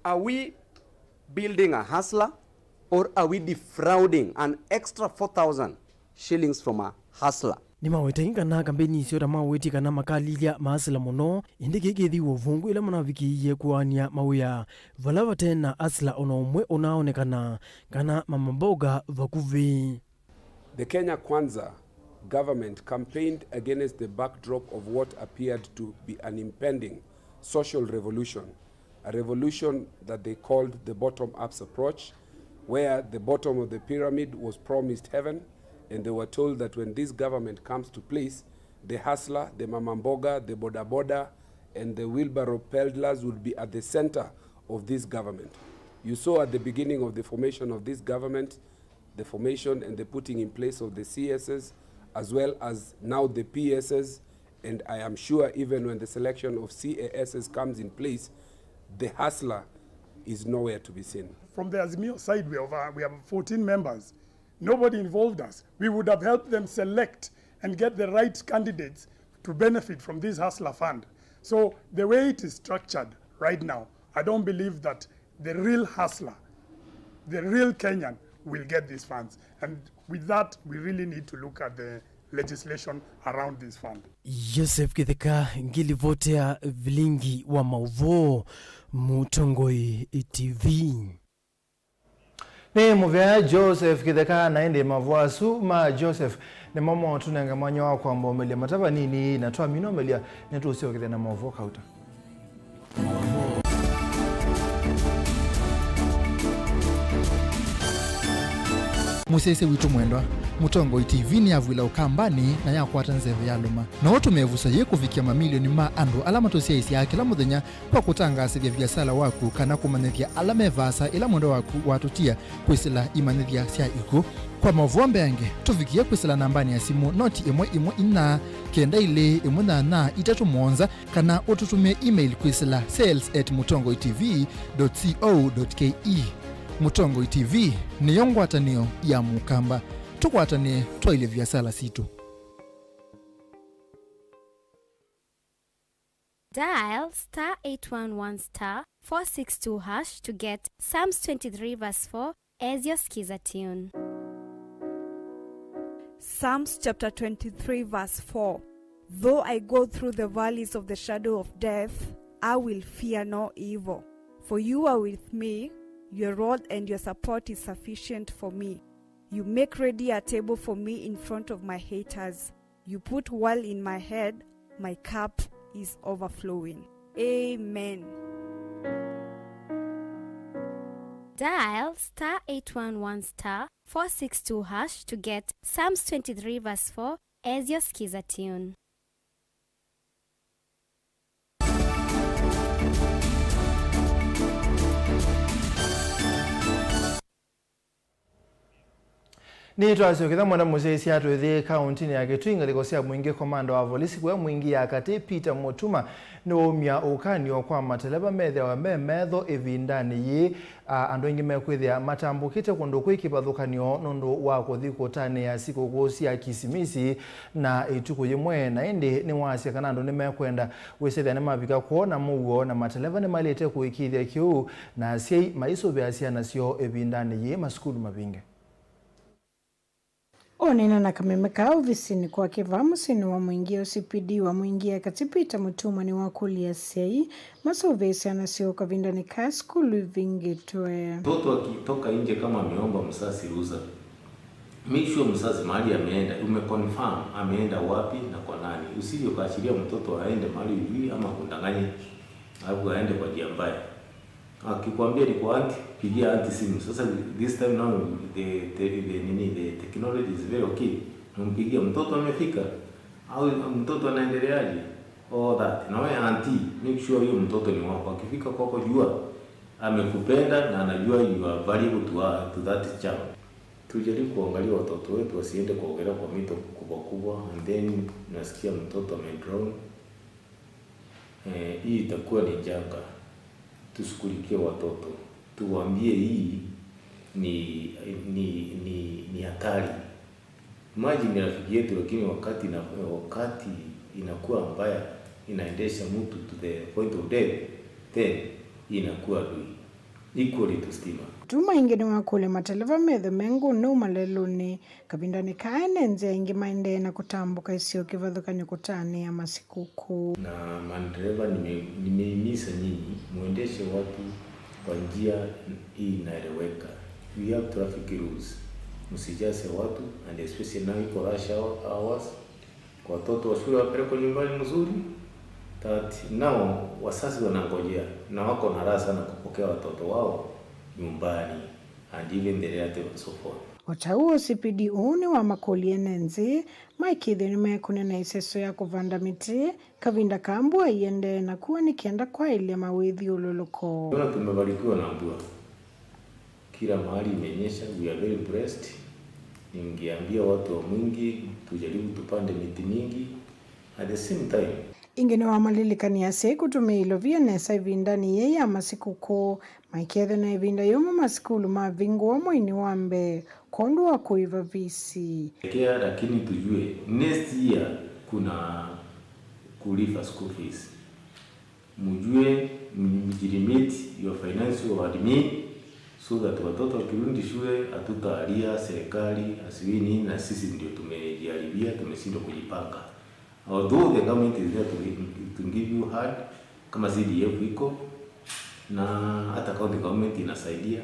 are we building a hustler, or are we defrauding an extra four thousand shillings from a hustler? Nĩmaweta ĩngĩ kana kambeni isu ta mawĩtie kana makalilya maasĩla mũno, ĩndĩ kĩĩ kĩthĩwa ũvũngũ ĩla manavikĩie kũaany'a mawĩa vala vate na asĩla o na ũmwe ũnaaonekana kana mama mboga vakuvĩ. The Kenya Kwanza government campaigned against the backdrop of what appeared to be an impending social revolution, a revolution that they called the bottom-up approach, where the bottom of the pyramid was promised heaven, and they were told that when this government comes to place, the hustler, the mama mboga, the boda boda, and the wheelbarrow peddlers will be at the center of this government. You saw at the beginning of the formation of this government, the formation and the putting in place of the C S S, as well as now the P S S, and I am sure even when the selection of C A S S comes in place, the hustler is nowhere to be seen. From the Azimio side, we have, uh, we have fourteen members. Nobody involved us. We would have helped them select and get the right candidates to benefit from this hustler fund. So the way it is structured right now, I don't believe that the real hustler, the real Kenyan will get these funds. And with that, we really need to look at the legislation around this fund. Joseph Kitheka, ngilivoti ya vilingi wa mauvoo, Mũtongoi T V. Nĩ mũvea Joseph Kitheka, na ĩndĩ mavoo asu ma Joseph nĩmo motũnenga mwanya wa kwamba ũmelya matava nini, na twamina ũmelya nĩtũũsyokethya na mauvoo kauta. Mũsyaĩĩsya witũ mwendwa, Mũtongoi T V nĩyavw'ĩla Ũkambanĩ na yakwata nzeve ya lũma. No ũtũmĩe vusa yĩĩ kũvikĩa mamilioni ma andũ ala matũsyaĩĩsyaa kĩla mũthenya kwa kũtangaasĩthya viasala waku kana kũmanyĩthya ala me vaasa ĩla mwendwa waku watũtia kwĩsĩla imanyĩthya sya ikw'ũ. Kwa maũvoo mbeange, tũvikĩe kwĩsĩla nambanĩ ya simũ noti ĩmwe ĩmwe inya, kenda ilĩ ĩmwe nyanya itatũ mũonza, kana ũtũtũmĩe email kwĩsĩla sales at mũtongoi T V dot co dot K E. Mũtongoi T V nĩyo ngwatanĩo ya Mũkamba. Tũkwatanĩe twaĩlye viasala sitũ. Dial star eight one one star four six two hash to get Psalms twenty-three verse four as your Skiza tune. Psalms chapter twenty-three verse four. Though I go through the valleys of the shadow of death, I will fear no evil. For you are with me, your rod and your support is sufficient for me. You make ready a table for me in front of my haters. You put oil in my head, my cup is overflowing. Amen. Dial star eight one one star four six two hash to get Psalms twenty-three verse four as your Skiza tune. Nĩtwasyokethya mwenda mũsyaĩĩsya twĩthĩ kaũntinĩ ya Kitui, ngalĩko sya mũingĩ. Komanda wa volisi kũya Mwingi ya Katĩ, Peter Mutuma, nĩwaumya ũkany'o kwa mateleva methĩawa me metho ĩvindanĩ yĩĩ. A, andũ aingĩ mekwĩthĩa matambũkĩte kũndũ kwĩ kĩvathũkany'o nũndũ wa kũthi kũtanĩa sikũkũ sya Kisimisi na ĩtukũ yĩmwe, na ĩndĩ nĩwasya kana andũ nĩmekwenda wĩsethĩa nĩmavika kwoo na mũuo, na mateleva nĩmaĩlĩte kũĩkĩĩthya kĩu, na asyai maisũvĩa syana syoo ĩvindanĩ yĩĩ masukulu mavinge. Ũneena na kameme kaa ovisinĩ kwake vaa mũsyĩnĩ wa Mwingi, O C P D wa Mwingi ya Katĩ Peter Mutuma nĩwakũlya asyai masũvĩe syana syoo kavindanĩ kaa sukulu ivingĩtwe. Mtoto akitoka nje kama ameomba mzazi ruhusa, make sure mzazi mahali ameenda, umeconfirm ameenda wapi na kwa nani. Usije ukaachilia mtoto aende mahali hujui ama akudanganye, alafu aende kwa njia mbaya. Akikwambia ni kwa auntie, pigia auntie simu. Sasa this time now the, the, the, nini, the technology is very okay. Nampigia, "Mtoto amefika? Au mtoto anaendeleaje?" All that. Na wewe auntie, make sure huyo mtoto ni wako. Akifika kwako, jua amekupenda na anajua you are valuable to her, to that child. Tujaribu kuangalia watoto wetu wasiende kuogelea kwa mito kubwa kubwa, and then nasikia mtoto amedrown. Eh, hii itakuwa ni janga. Tushughulikie watoto. Tuwaambie hii ni, ni, ni, ni hatari. Imagine rafiki yetu, lakini wakati ina-, wakati inakuwa mbaya, inaendesha mtu to the point of death, then inakuwa adui. Equally to stima. Tuma ingĩ nĩwakũlya mateleva methe me ngũnũ malelũnĩ kavindanĩ kaa ene nzĩa ingĩ maendee na kũtambũka isio kĩvathũkany'o kũtanĩa masikũkũ. Na madereva, nime-, nimehimiza nyinyi muendeshe watu kwa njia hii inaeleweka. We have traffic rules. Msijaze watu, and especially now iko rush hour, hours. Watoto wa shule wapelekwe nyumbani mzuri, that now wazazi wanangojea na wako na raha sana kupokea watoto wao nyumbani, and even the relative and so forth. O ta ũu, O C P D ũũ nĩwamakũlya ene nthĩ maikĩthĩwe nĩmekũnena ĩseso ya kũvanda mĩtĩ kavinda ka mbua iendee na kua nĩ kenda kwaĩlya mawĩthyũlũlũko. Ona tumebarikiwa na mvua. Kila mahali imenyesha, we are very blessed. Ningeambia watu wa Mwingi tujaribu tupande miti mingi. At the same time, ĩngĩ nĩwamalilikany'a asyai kũtũmĩa ilovia nesa ĩvindanĩ yĩĩ ya masikũkũ, maikethĩwa na ĩvinda yũmũ masukulu mavingũwa mweinĩ wa mbee kwondũ wa kũĩva visi. Care, lakini tujue next year kuna kulipa school fees. Mjue, mjilimit your financial admin so that watoto wakirudi shule hatutalia serikali asiwini na sisi ndio tumejiharibia, tumeshindwa kujipanga. Although the government is there to, to give you hand, kama C D F iko, na hata county government inasaidia,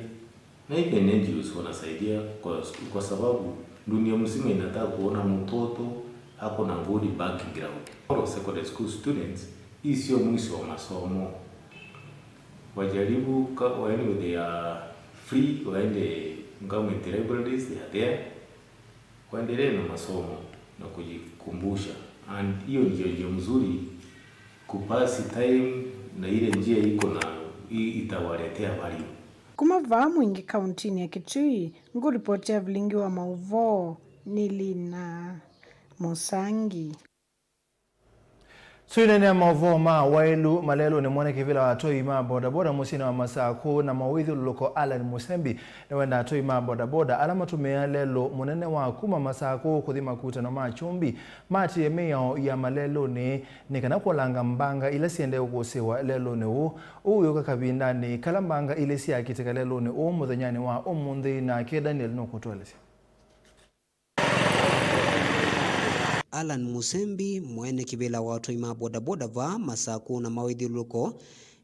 na even N G Os wanasaidia kwa, kwa sababu dunia mzima inataka kuona mtoto ako na good background. All secondary school students, hii sio mwisho wa masomo. Wajaribu ka, when they are free, waende government libraries, they are there. Waendelee na masomo na kujikumbusha. And hiyo ndio njia mzuri kupasi time na ile njia iko na i-, itawaletea value. Kuma vaa Mwingi kauntinĩ ya Kitui, ngũripoti ya vilingi wa maũvoo nĩ Lina Mũsangi. Tũineenea maũvoo ma waĩlu malelũnĩ, mwene kĩvĩla wa atoi ma bodaboda mũsyĩnĩ wa Masakũ na mawĩthyũlũlũko Allan Mũsembi nĩwenda atoi ma bodaboda ala matũmĩaa lelũ mũnene wa kuma Masakũ kũthi makutano ma Kyumbi maatĩĩe mĩao ya malelũnĩ nĩ kana kũolanga mbanga ila siendee kũkũsĩĩwa lelũnĩ ũũ. Ũũ wĩũka kavindanĩ kala mbanga ilĩ syakitĩka lelũnĩ ũũ mũthenyanĩ wa ũmũnthĩ, nake Daniel nũkũtũelesya. Allan Mũsembi, mwene kĩvĩla wa atoi ma bodaboda vaa Masakũ na mawĩthyũlũlũko,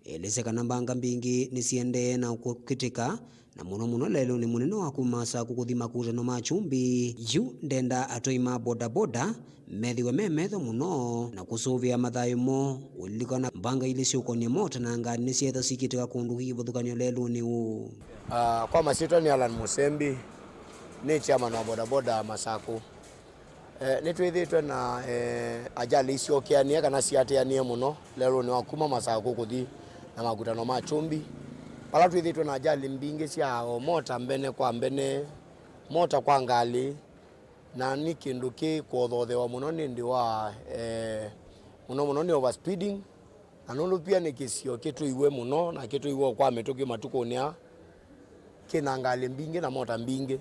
elesya kana mbanga mbingĩ nĩsiendee na kũkitĩka, na mũno mũno lelũnĩ mũnene wa kuma Masakũ kũthi makutano ma Kyumbi. Yu ndenda atoi ma bodaboda methĩwe me metho mũno na kũsũvĩa mathayũ moo, ũlilikana mbanga ilĩ syũkonĩa mota na ngalĩ nĩsyeethwa sikitĩka kũndũ kũi kĩvathũkany'o lelũnĩ ũũ. Ah, kwa masyĩtwa nĩ Allan Mũsembi, nĩ chairman wa bodaboda Masakũ. Eh, nĩtwĩthĩĩtwe na, eh, ajali isyokeanĩe kana siatĩanĩe mũno lelũnĩ wa kuma Masakũ kũthi na makutano ma Kyumbi, vala twĩthĩĩtwe na ajali mbingĩ sya o mota mbene kwa mbene, mota kwa ngalĩ, na nĩ kĩndũ kĩ kũothothewa mũno nĩ ĩndĩ wa, eh, mũno mũno nĩ overspeeding. Na nũndũ pia nĩ kĩsio kĩtũiwe mũno na kĩtũiwe o kwa mĩtũkĩ matukũnĩ aa, kĩ na ngalĩ mbingĩ na mota mbingĩ,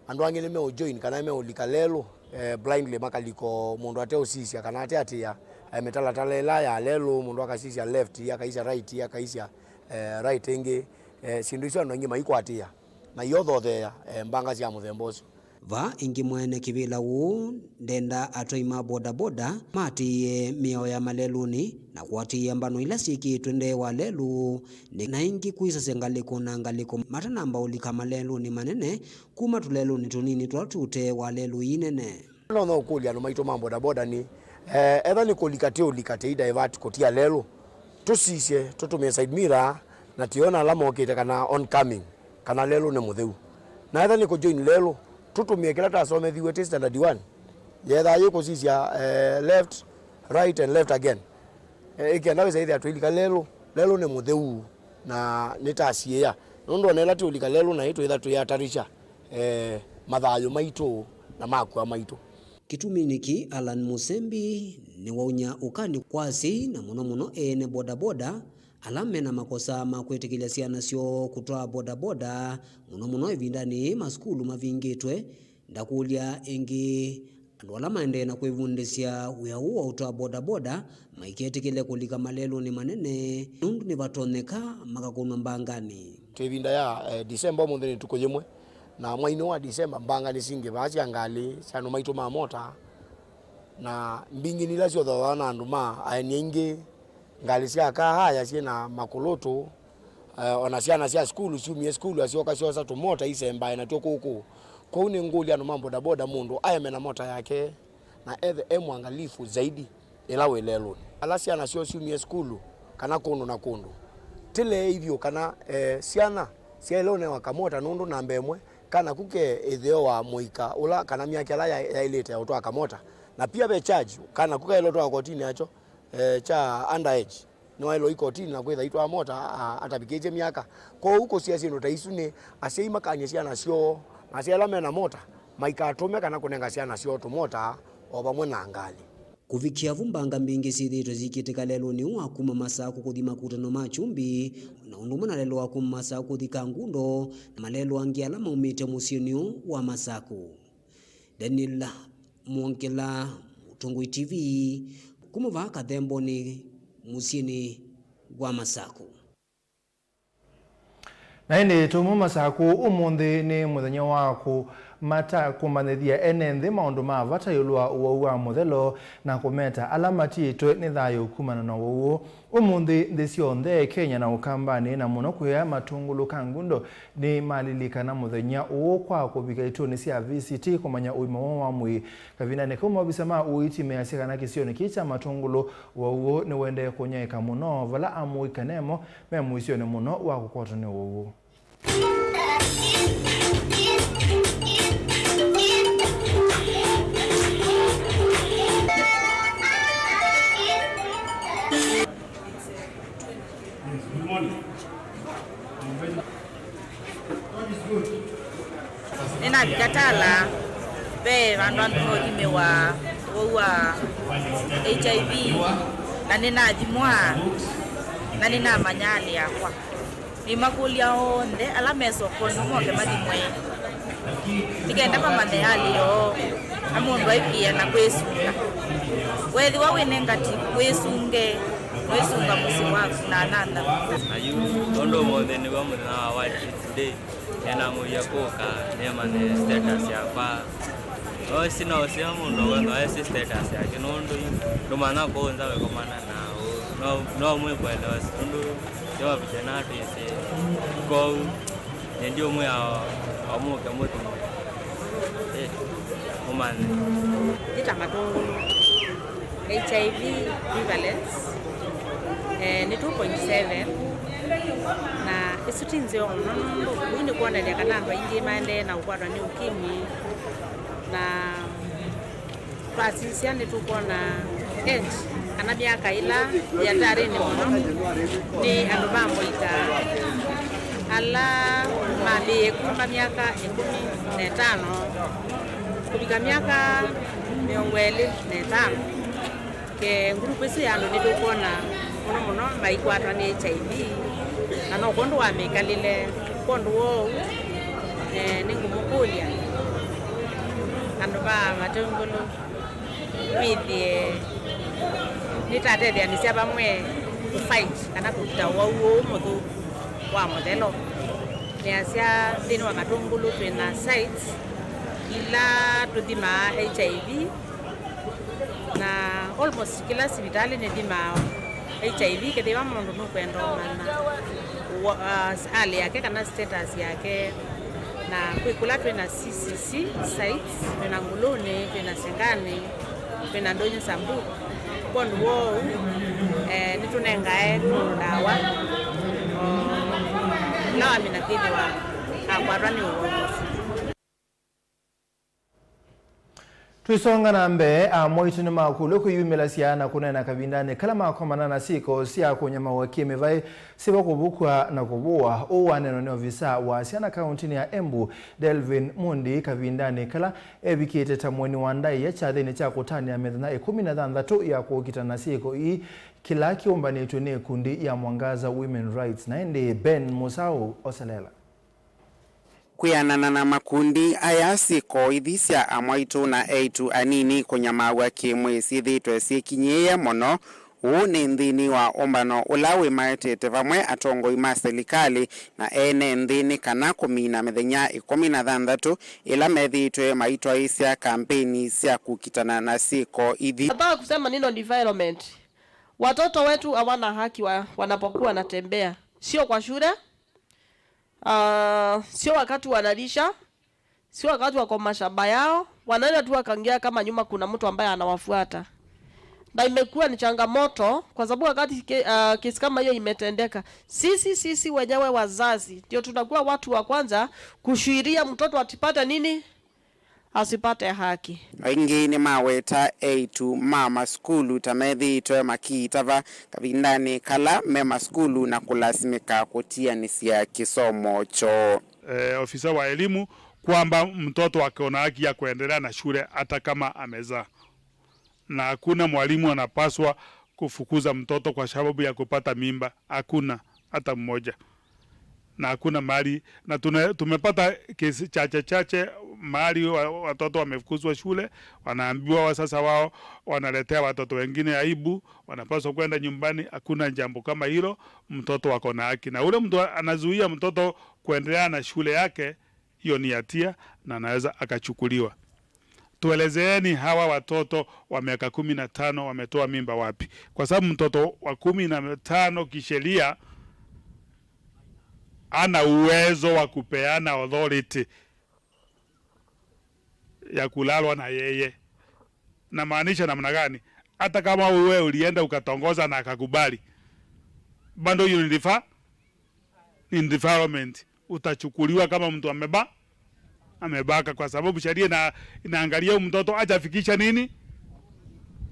andũ angĩ nĩmeũjoin kana nĩmeũlika lelũ, eh, blindly makalika o mũndũ ateũsisya kana ateatĩĩa, eh, mĩtalatala ĩla ya lelũ, mũndũ akasisya left, akaisya right, akaisya, eh, right ĩngĩ. Eh, syĩndũ isu andũ aingĩ maikwatĩĩa na iothotheea, eh, mbanga sya mũthemba ũsu. Vaa ĩngĩ mwene kĩvĩla ũũ ndenda atwai ma bodaboda maatĩĩe mĩao ya malelũnĩ na kũatĩĩa mbano ila syĩkĩĩtwe ndee wa lelũ, nĩ na ĩngĩ kwĩsasya ngalĩko na ngalĩko matanamba ũlika malelũnĩ manene kuma tũlelũnĩ tũnini tũla twĩ ũtee wa lelũ ii nene. No, no ũkũlya andũ maitũ ma bodaboda nĩ, eh, etha nĩ kũlika tĩ ũlika tĩ divert kũtia lelũ, tũsisye tũtũmĩe side mirror na tĩona ala mokĩte kana oncoming, kana lelũ nĩ mũtheu. Na etha nĩ kũjoin lelũ, tũtũmĩe kĩla tasomethiw'e tĩ standard one. Yethaa yĩ kũsisya, eh, left, right and left again. Eh, ĩkenda wĩsa ĩthĩa twĩlika lelũ, lelũ nĩ mũtheu na nĩtasiĩĩa. Nũndũ ona ĩla tũũlika lelũ naĩ twĩtha twĩhatarisha, eh, mathayũ maitũ na makw'a maitũ. Kĩtumi nĩkĩ Allan Mũsembi nĩwaũnya ũkany'o kwa asyai na mũno mũno ene bodaboda ala me na makosa ma kwĩtĩkĩlya syana syoo kũtwaa bodaboda, mũno mũno ĩvindanĩ yĩĩ masukulu mavingĩtwe. Ndakũlya ĩngĩ andũ ala maendee na kwĩvundĩsya wĩa ũũ wa ũtwaa bodaboda maiketĩkĩle kũlika malelũnĩ manene, nũndũ nĩvatonyeka makakũnwa mbanganĩ. Twĩ ĩvinda ya, eh, December, ũmũnthĩ nĩ tukũ yĩmwe, na mweinĩ wa December mbanga nĩsingĩvaa sya ngalĩ sya andũ maitũ ma mota, na mbingĩ nĩ ila syothawa na andũ ma aeni aingĩ, ngalĩ sya kaa haya syĩ na makũlũtũ, eh, ona syana sya sukulu syumie sukulu asyoka syosa tũmota isembae natw'o kũkũ. Kwoou nĩngũlya andũ ma bodaboda mũndũ aeme na mota yake na ethe e mwangalifu zaidi ĩla wĩ lelũnĩ. Ala syana syoo syumie sukulu kana kũndũ na kũndũ, tĩleei vyũ kana, eh, syana syaĩle ũnewa kamota nũndũ namba ĩmwe Kana ku ke ĩtheo wa mũika ũla kana myaka ĩla ya- yaĩlĩte ya ũtwaa kamota. Na pia ve charge, kana ku kaĩle ũtwaa kotini yakyo, eh, kya underage. Nĩwaĩlwe ikotini na kwĩtha itwaa mota a- atavikĩtye myaka. Kwoou kũsia syĩndũ ta isu nĩ asyai makany'e syana syoo, na asyai ala mena mota maikatũme kana kũnenga syana syoo tũmota o vamwe na ngalĩ. Kũvikĩa vu, mbanga mbingĩ syĩthĩĩtwe syĩkĩtĩka lelũnĩ ũũ wa kuma Masakũ kũthi makutano ma Kyumbi, na ũndũ ũmwe na lelũ wa kuma Masakũ kũthi Kangundo, na malelũ angĩ ala maumĩte mũsyĩnĩ ũũ wa Masakũ. Daniel Mwongela, Mũtongoi T V, kuma vaa Kathembonĩ, mũsyĩnĩ wa Masakũ. Na ĩndĩ tũmwe Masakũ, ũmũnthĩ nĩ mũthenya wa kũmata kũmanyĩthya ene nthĩ maũndũ ma vata ĩũlũ wa ũwau wa mũthelo na kũmeta ala matiĩtwe nĩ thayũ kumana na ũwau ũũ. Ũmũnthĩ nthĩ syonthe, Kenya na Ũkambanĩ, na mũno kũya Matũngũlũ Kangundo, nĩmalilikana mũthenya ũũ kwa kũvika ituonĩ sya V C T kũmanya ũima woo wa mwĩĩ. Kavindanĩ kau, maovisa ma ũiiti measya kana kĩsionĩ kĩĩ kya Matũngũlũ, ũwau ũũ nĩũendee kũnyaĩĩka mũno, vala amũika nemo me mũisyonĩ mũno wa kũkwatwa nĩ ũwau ũũ. Nĩnavika Tala, ve vandũ andũ meũthimĩwa ũwau wa H I V, na nĩnathimwa, na nĩnamanya hali yakwa. Nĩmakũlya onthe ala me sokonĩ moke mathimwe, nĩ kenda mamanye hali yoo, na mũndũ aivikĩe na kwĩsunga. Weethĩwa wĩ negative, wĩsunge, wĩsunga mũsyĩ waku na another. Ayu, nũndũ ũmũnthĩ nĩw'o mũthenya wa World AIDS Day, nĩnamũie kũka nĩmanye status yakwa. No sina ũseo mũndũ wothe aesĩ status yake, nũndũ yu ndũmanya kũũ nza wĩkomana na ũũ. No, no mwĩkũelewa nũndũ yo vijana twĩsĩ. Kwoou, nĩ ndiũmwĩa o, o mũke mũthimwe. Eh, mũmanye. Njĩta Matũngũlũ. H I V prevalence, eh, nĩ two point seven, na ĩsu ti nzeo mũno nũndũ ũu nĩ kwonany'a kana andũ aingĩ maendee na kũkwatwa nĩ ũkimwi, na twasisya nĩtũkwona age, kana myaka ĩla yĩ hatarĩnĩ mũno nĩ andũ ma mũika ala mambĩĩe kuma myaka ĩkũmi na ĩtano kũvika myaka mĩongo ĩlĩ na ĩtano. Ke ngurupu ĩsu ya andũ nĩtũkwona mũno mũno maikwatwa nĩ H I V, na no kwondũ wa mĩkalĩle. Kwondũ woo, eh, nĩngũmũkũlya andũ ma Matũngũlũ, wĩthĩe nĩtatethyanĩsya vamwe kũ fight kana kũkita ũwau ũũ mũthũku wa mũthelo. Nĩasya nthĩnĩ wa Matũngũlũ twĩ na sites ila tũthimaa H I V, na almost kĩla sivitalĩ nĩthimaa H I V, kethĩwa mũndũ nũkwenda ũmanya wa- ah, hali yake kana status yake. Na kwĩ kũla twĩ na C C C sites, twĩ na Nguluni, twĩ na Sengani, twĩ na Ndonyo Sambu. Kwondũ woo, eh, nĩtũnengae ndawa, o, ĩla wamina kwĩthĩwa akwatwa nĩ ũwau ũsu. Twĩsonga na mbee, amwaitũ nĩmakũlw'e kwĩyumĩlasya na kũneena kavindanĩ kala makomana na syĩko sya kũnyamaũa kĩ-mĩvaĩ, syĩva kũvukw'a na kũvũwa. Ũũ waneenwa nĩ ovisa wa syana kaũntĩnĩ ya Embu, Delvin Mundi, kavindanĩ kala evikĩte ta mũeni wa ndaĩa kyathĩnĩ kya kũtanĩa mĩthenya ĩkũmi na thanthatũ ya kũkitana na syĩko ii, kĩla kĩũmbanĩtw'e nĩ ĩkundi ya Mwangaza Women Rights. Na ĩndĩ Ben Mũsaũ oselela. Kwĩanana na makundi aya, syĩko ithi sya amwaitũ na eĩtu anini kũnyamaaw'a kĩ-mwĩĩ syĩthĩĩtwe syĩkinyĩĩe mũno. Ũũ nĩ nthĩnĩ wa ũmbano ũla wĩmaetete vamwe atongoi ma silikalĩ na ene nthĩ nĩ kana kũmina mĩthenya ĩkũmi na thanthatũ ĩla methĩĩtwe maitwaĩĩsya kambeini sya kũkitana na syĩko ithi. Nataka kusema neno development. Watoto wetu hawana haki wa, wanapokuwa wanatembea. Sio kwa shule, ah, sio wakati wanalisha, sio wakati wako mashamba yao, wanaenda tu wakaingia kama nyuma kuna mtu ambaye anawafuata. Na imekuwa ni changamoto kwa sababu wakati ke-, ah, kesi kama hiyo imetendeka, sisi, sisi wenyewe wazazi ndio tunakuwa watu wa kwanza kushuhudia mtoto atipate nini? Asipate haki. Aingĩ nĩmaweta eĩtu ma masukulu ta methĩĩtwe makiitava kavindanĩ kala me masukulu na kũlasimĩka kũtianĩsya kĩsomo kyoo. Eh, ofisa wa elimu kwamba mtoto ako na haki ya kuendelea na shule hata kama amezaa. Na hakuna mwalimu anapaswa kufukuza mtoto kwa sababu ya kupata mimba. Hakuna hata mmoja. Na hakuna mahali, na tuna-, tumepata kesi chache chache mahali wa-, watoto wamefukuzwa shule, wanaambiwa wasasa wao, wanaletea watoto wengine aibu, wanapaswa kwenda nyumbani. Hakuna jambo kama hilo, mtoto wako na haki. Na ule mtu anazuia mtoto kuendelea na shule yake, hiyo ni hatia na anaweza akachukuliwa. Tuelezeeni hawa watoto wa miaka kumi na tano wametoa mimba wapi? Kwa sababu mtoto wa kumi na tano kisheria ana uwezo wa kupeana authority ya kulalwa na yeye. Namaanisha namna gani? Hata kama wewe ulienda ukatongoza na akakubali, bado hiyo ni defi-, ni defilement. Utachukuliwa kama mtu ameba-, amebaka, kwa sababu sheria ina-, inaangalia huyu mtoto hajafikisha nini?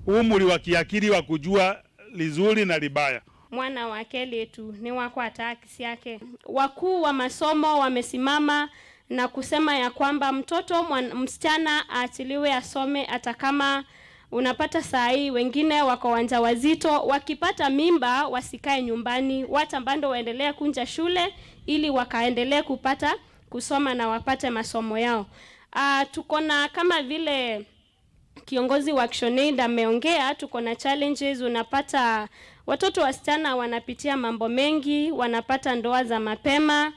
Umri wa kiakili wa kujua lizuri na libaya. Mwana wa kelĩtu nĩwakwata haki syake. Wakuu wa masomo wamesimama na kusema ya kwamba mtoto mwan-, msichana aachiliwe asome, hata kama unapata saa hii wengine wako wajawazito, wakipata mimba wasikae nyumbani, wacha bado waendelee kunja shule ili wakaendelee kupata kusoma na wapate masomo yao. Ah, tuko na kama vile kiongozi wa ActionAid ameongea, tuko na challenges. Unapata watoto wasichana wanapitia mambo mengi, wanapata ndoa za mapema.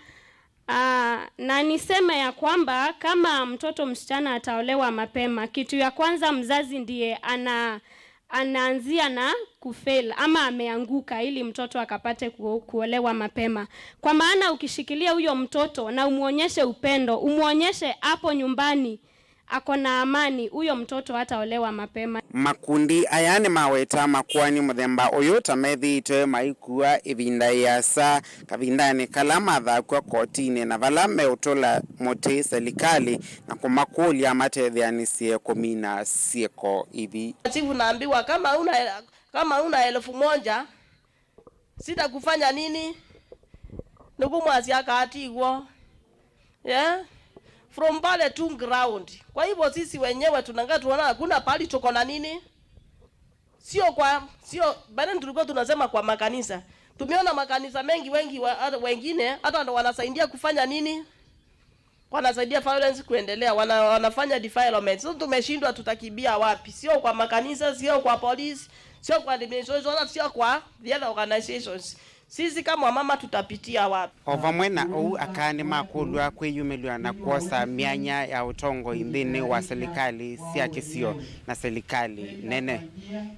Ah, na niseme ya kwamba kama mtoto msichana ataolewa mapema, kitu ya kwanza mzazi ndiye ana-, anaanzia na kufail ama ameanguka ili mtoto akapate ku-, kuolewa mapema. Kwa maana ukishikilia huyo mtoto na umuonyeshe upendo, umuonyeshe hapo nyumbani ako na amani, huyo mtoto hataolewa mapema. Makundi aya nĩmaweta makoani mũthemba ũyũ ta methĩĩtwe maikua ĩvinda ĩasa kavindanĩ kala mathakw'a kotinĩ na vala meũtũla mũtĩ selikalĩ na kũmakũlya matetheanĩsye kũmina syĩko ithi. Chifu naambiwa, "Kama una, kama una elfu moja, sitakufanya nini?" Nĩkũmwasya akatiw'o. Yeah? From pale tu ground. Kwa hivyo sisi wenyewe tunanga tuona hakuna pali tuko na nini? Sio kwa, sio, baadaye tulikuwa tunasema kwa makanisa. Tumeona makanisa mengi, wengi wa, hata wengine hata ndo wanasaidia kufanya nini? Wanasaidia violence kuendelea, wana-, wanafanya defilement. So tumeshindwa, tutakimbia wapi? Sio kwa makanisa, sio kwa police, sio kwa administration, wala sio kwa the other organizations. Sisi kama wamama tutapitia wapi? O vamwe na ũu, aka nĩmakũlw'a kwĩyumĩlw'a na kwosa myanya ya ũtongoi nthĩnĩ wa silikalĩ sya kĩsio na silikalĩ nene.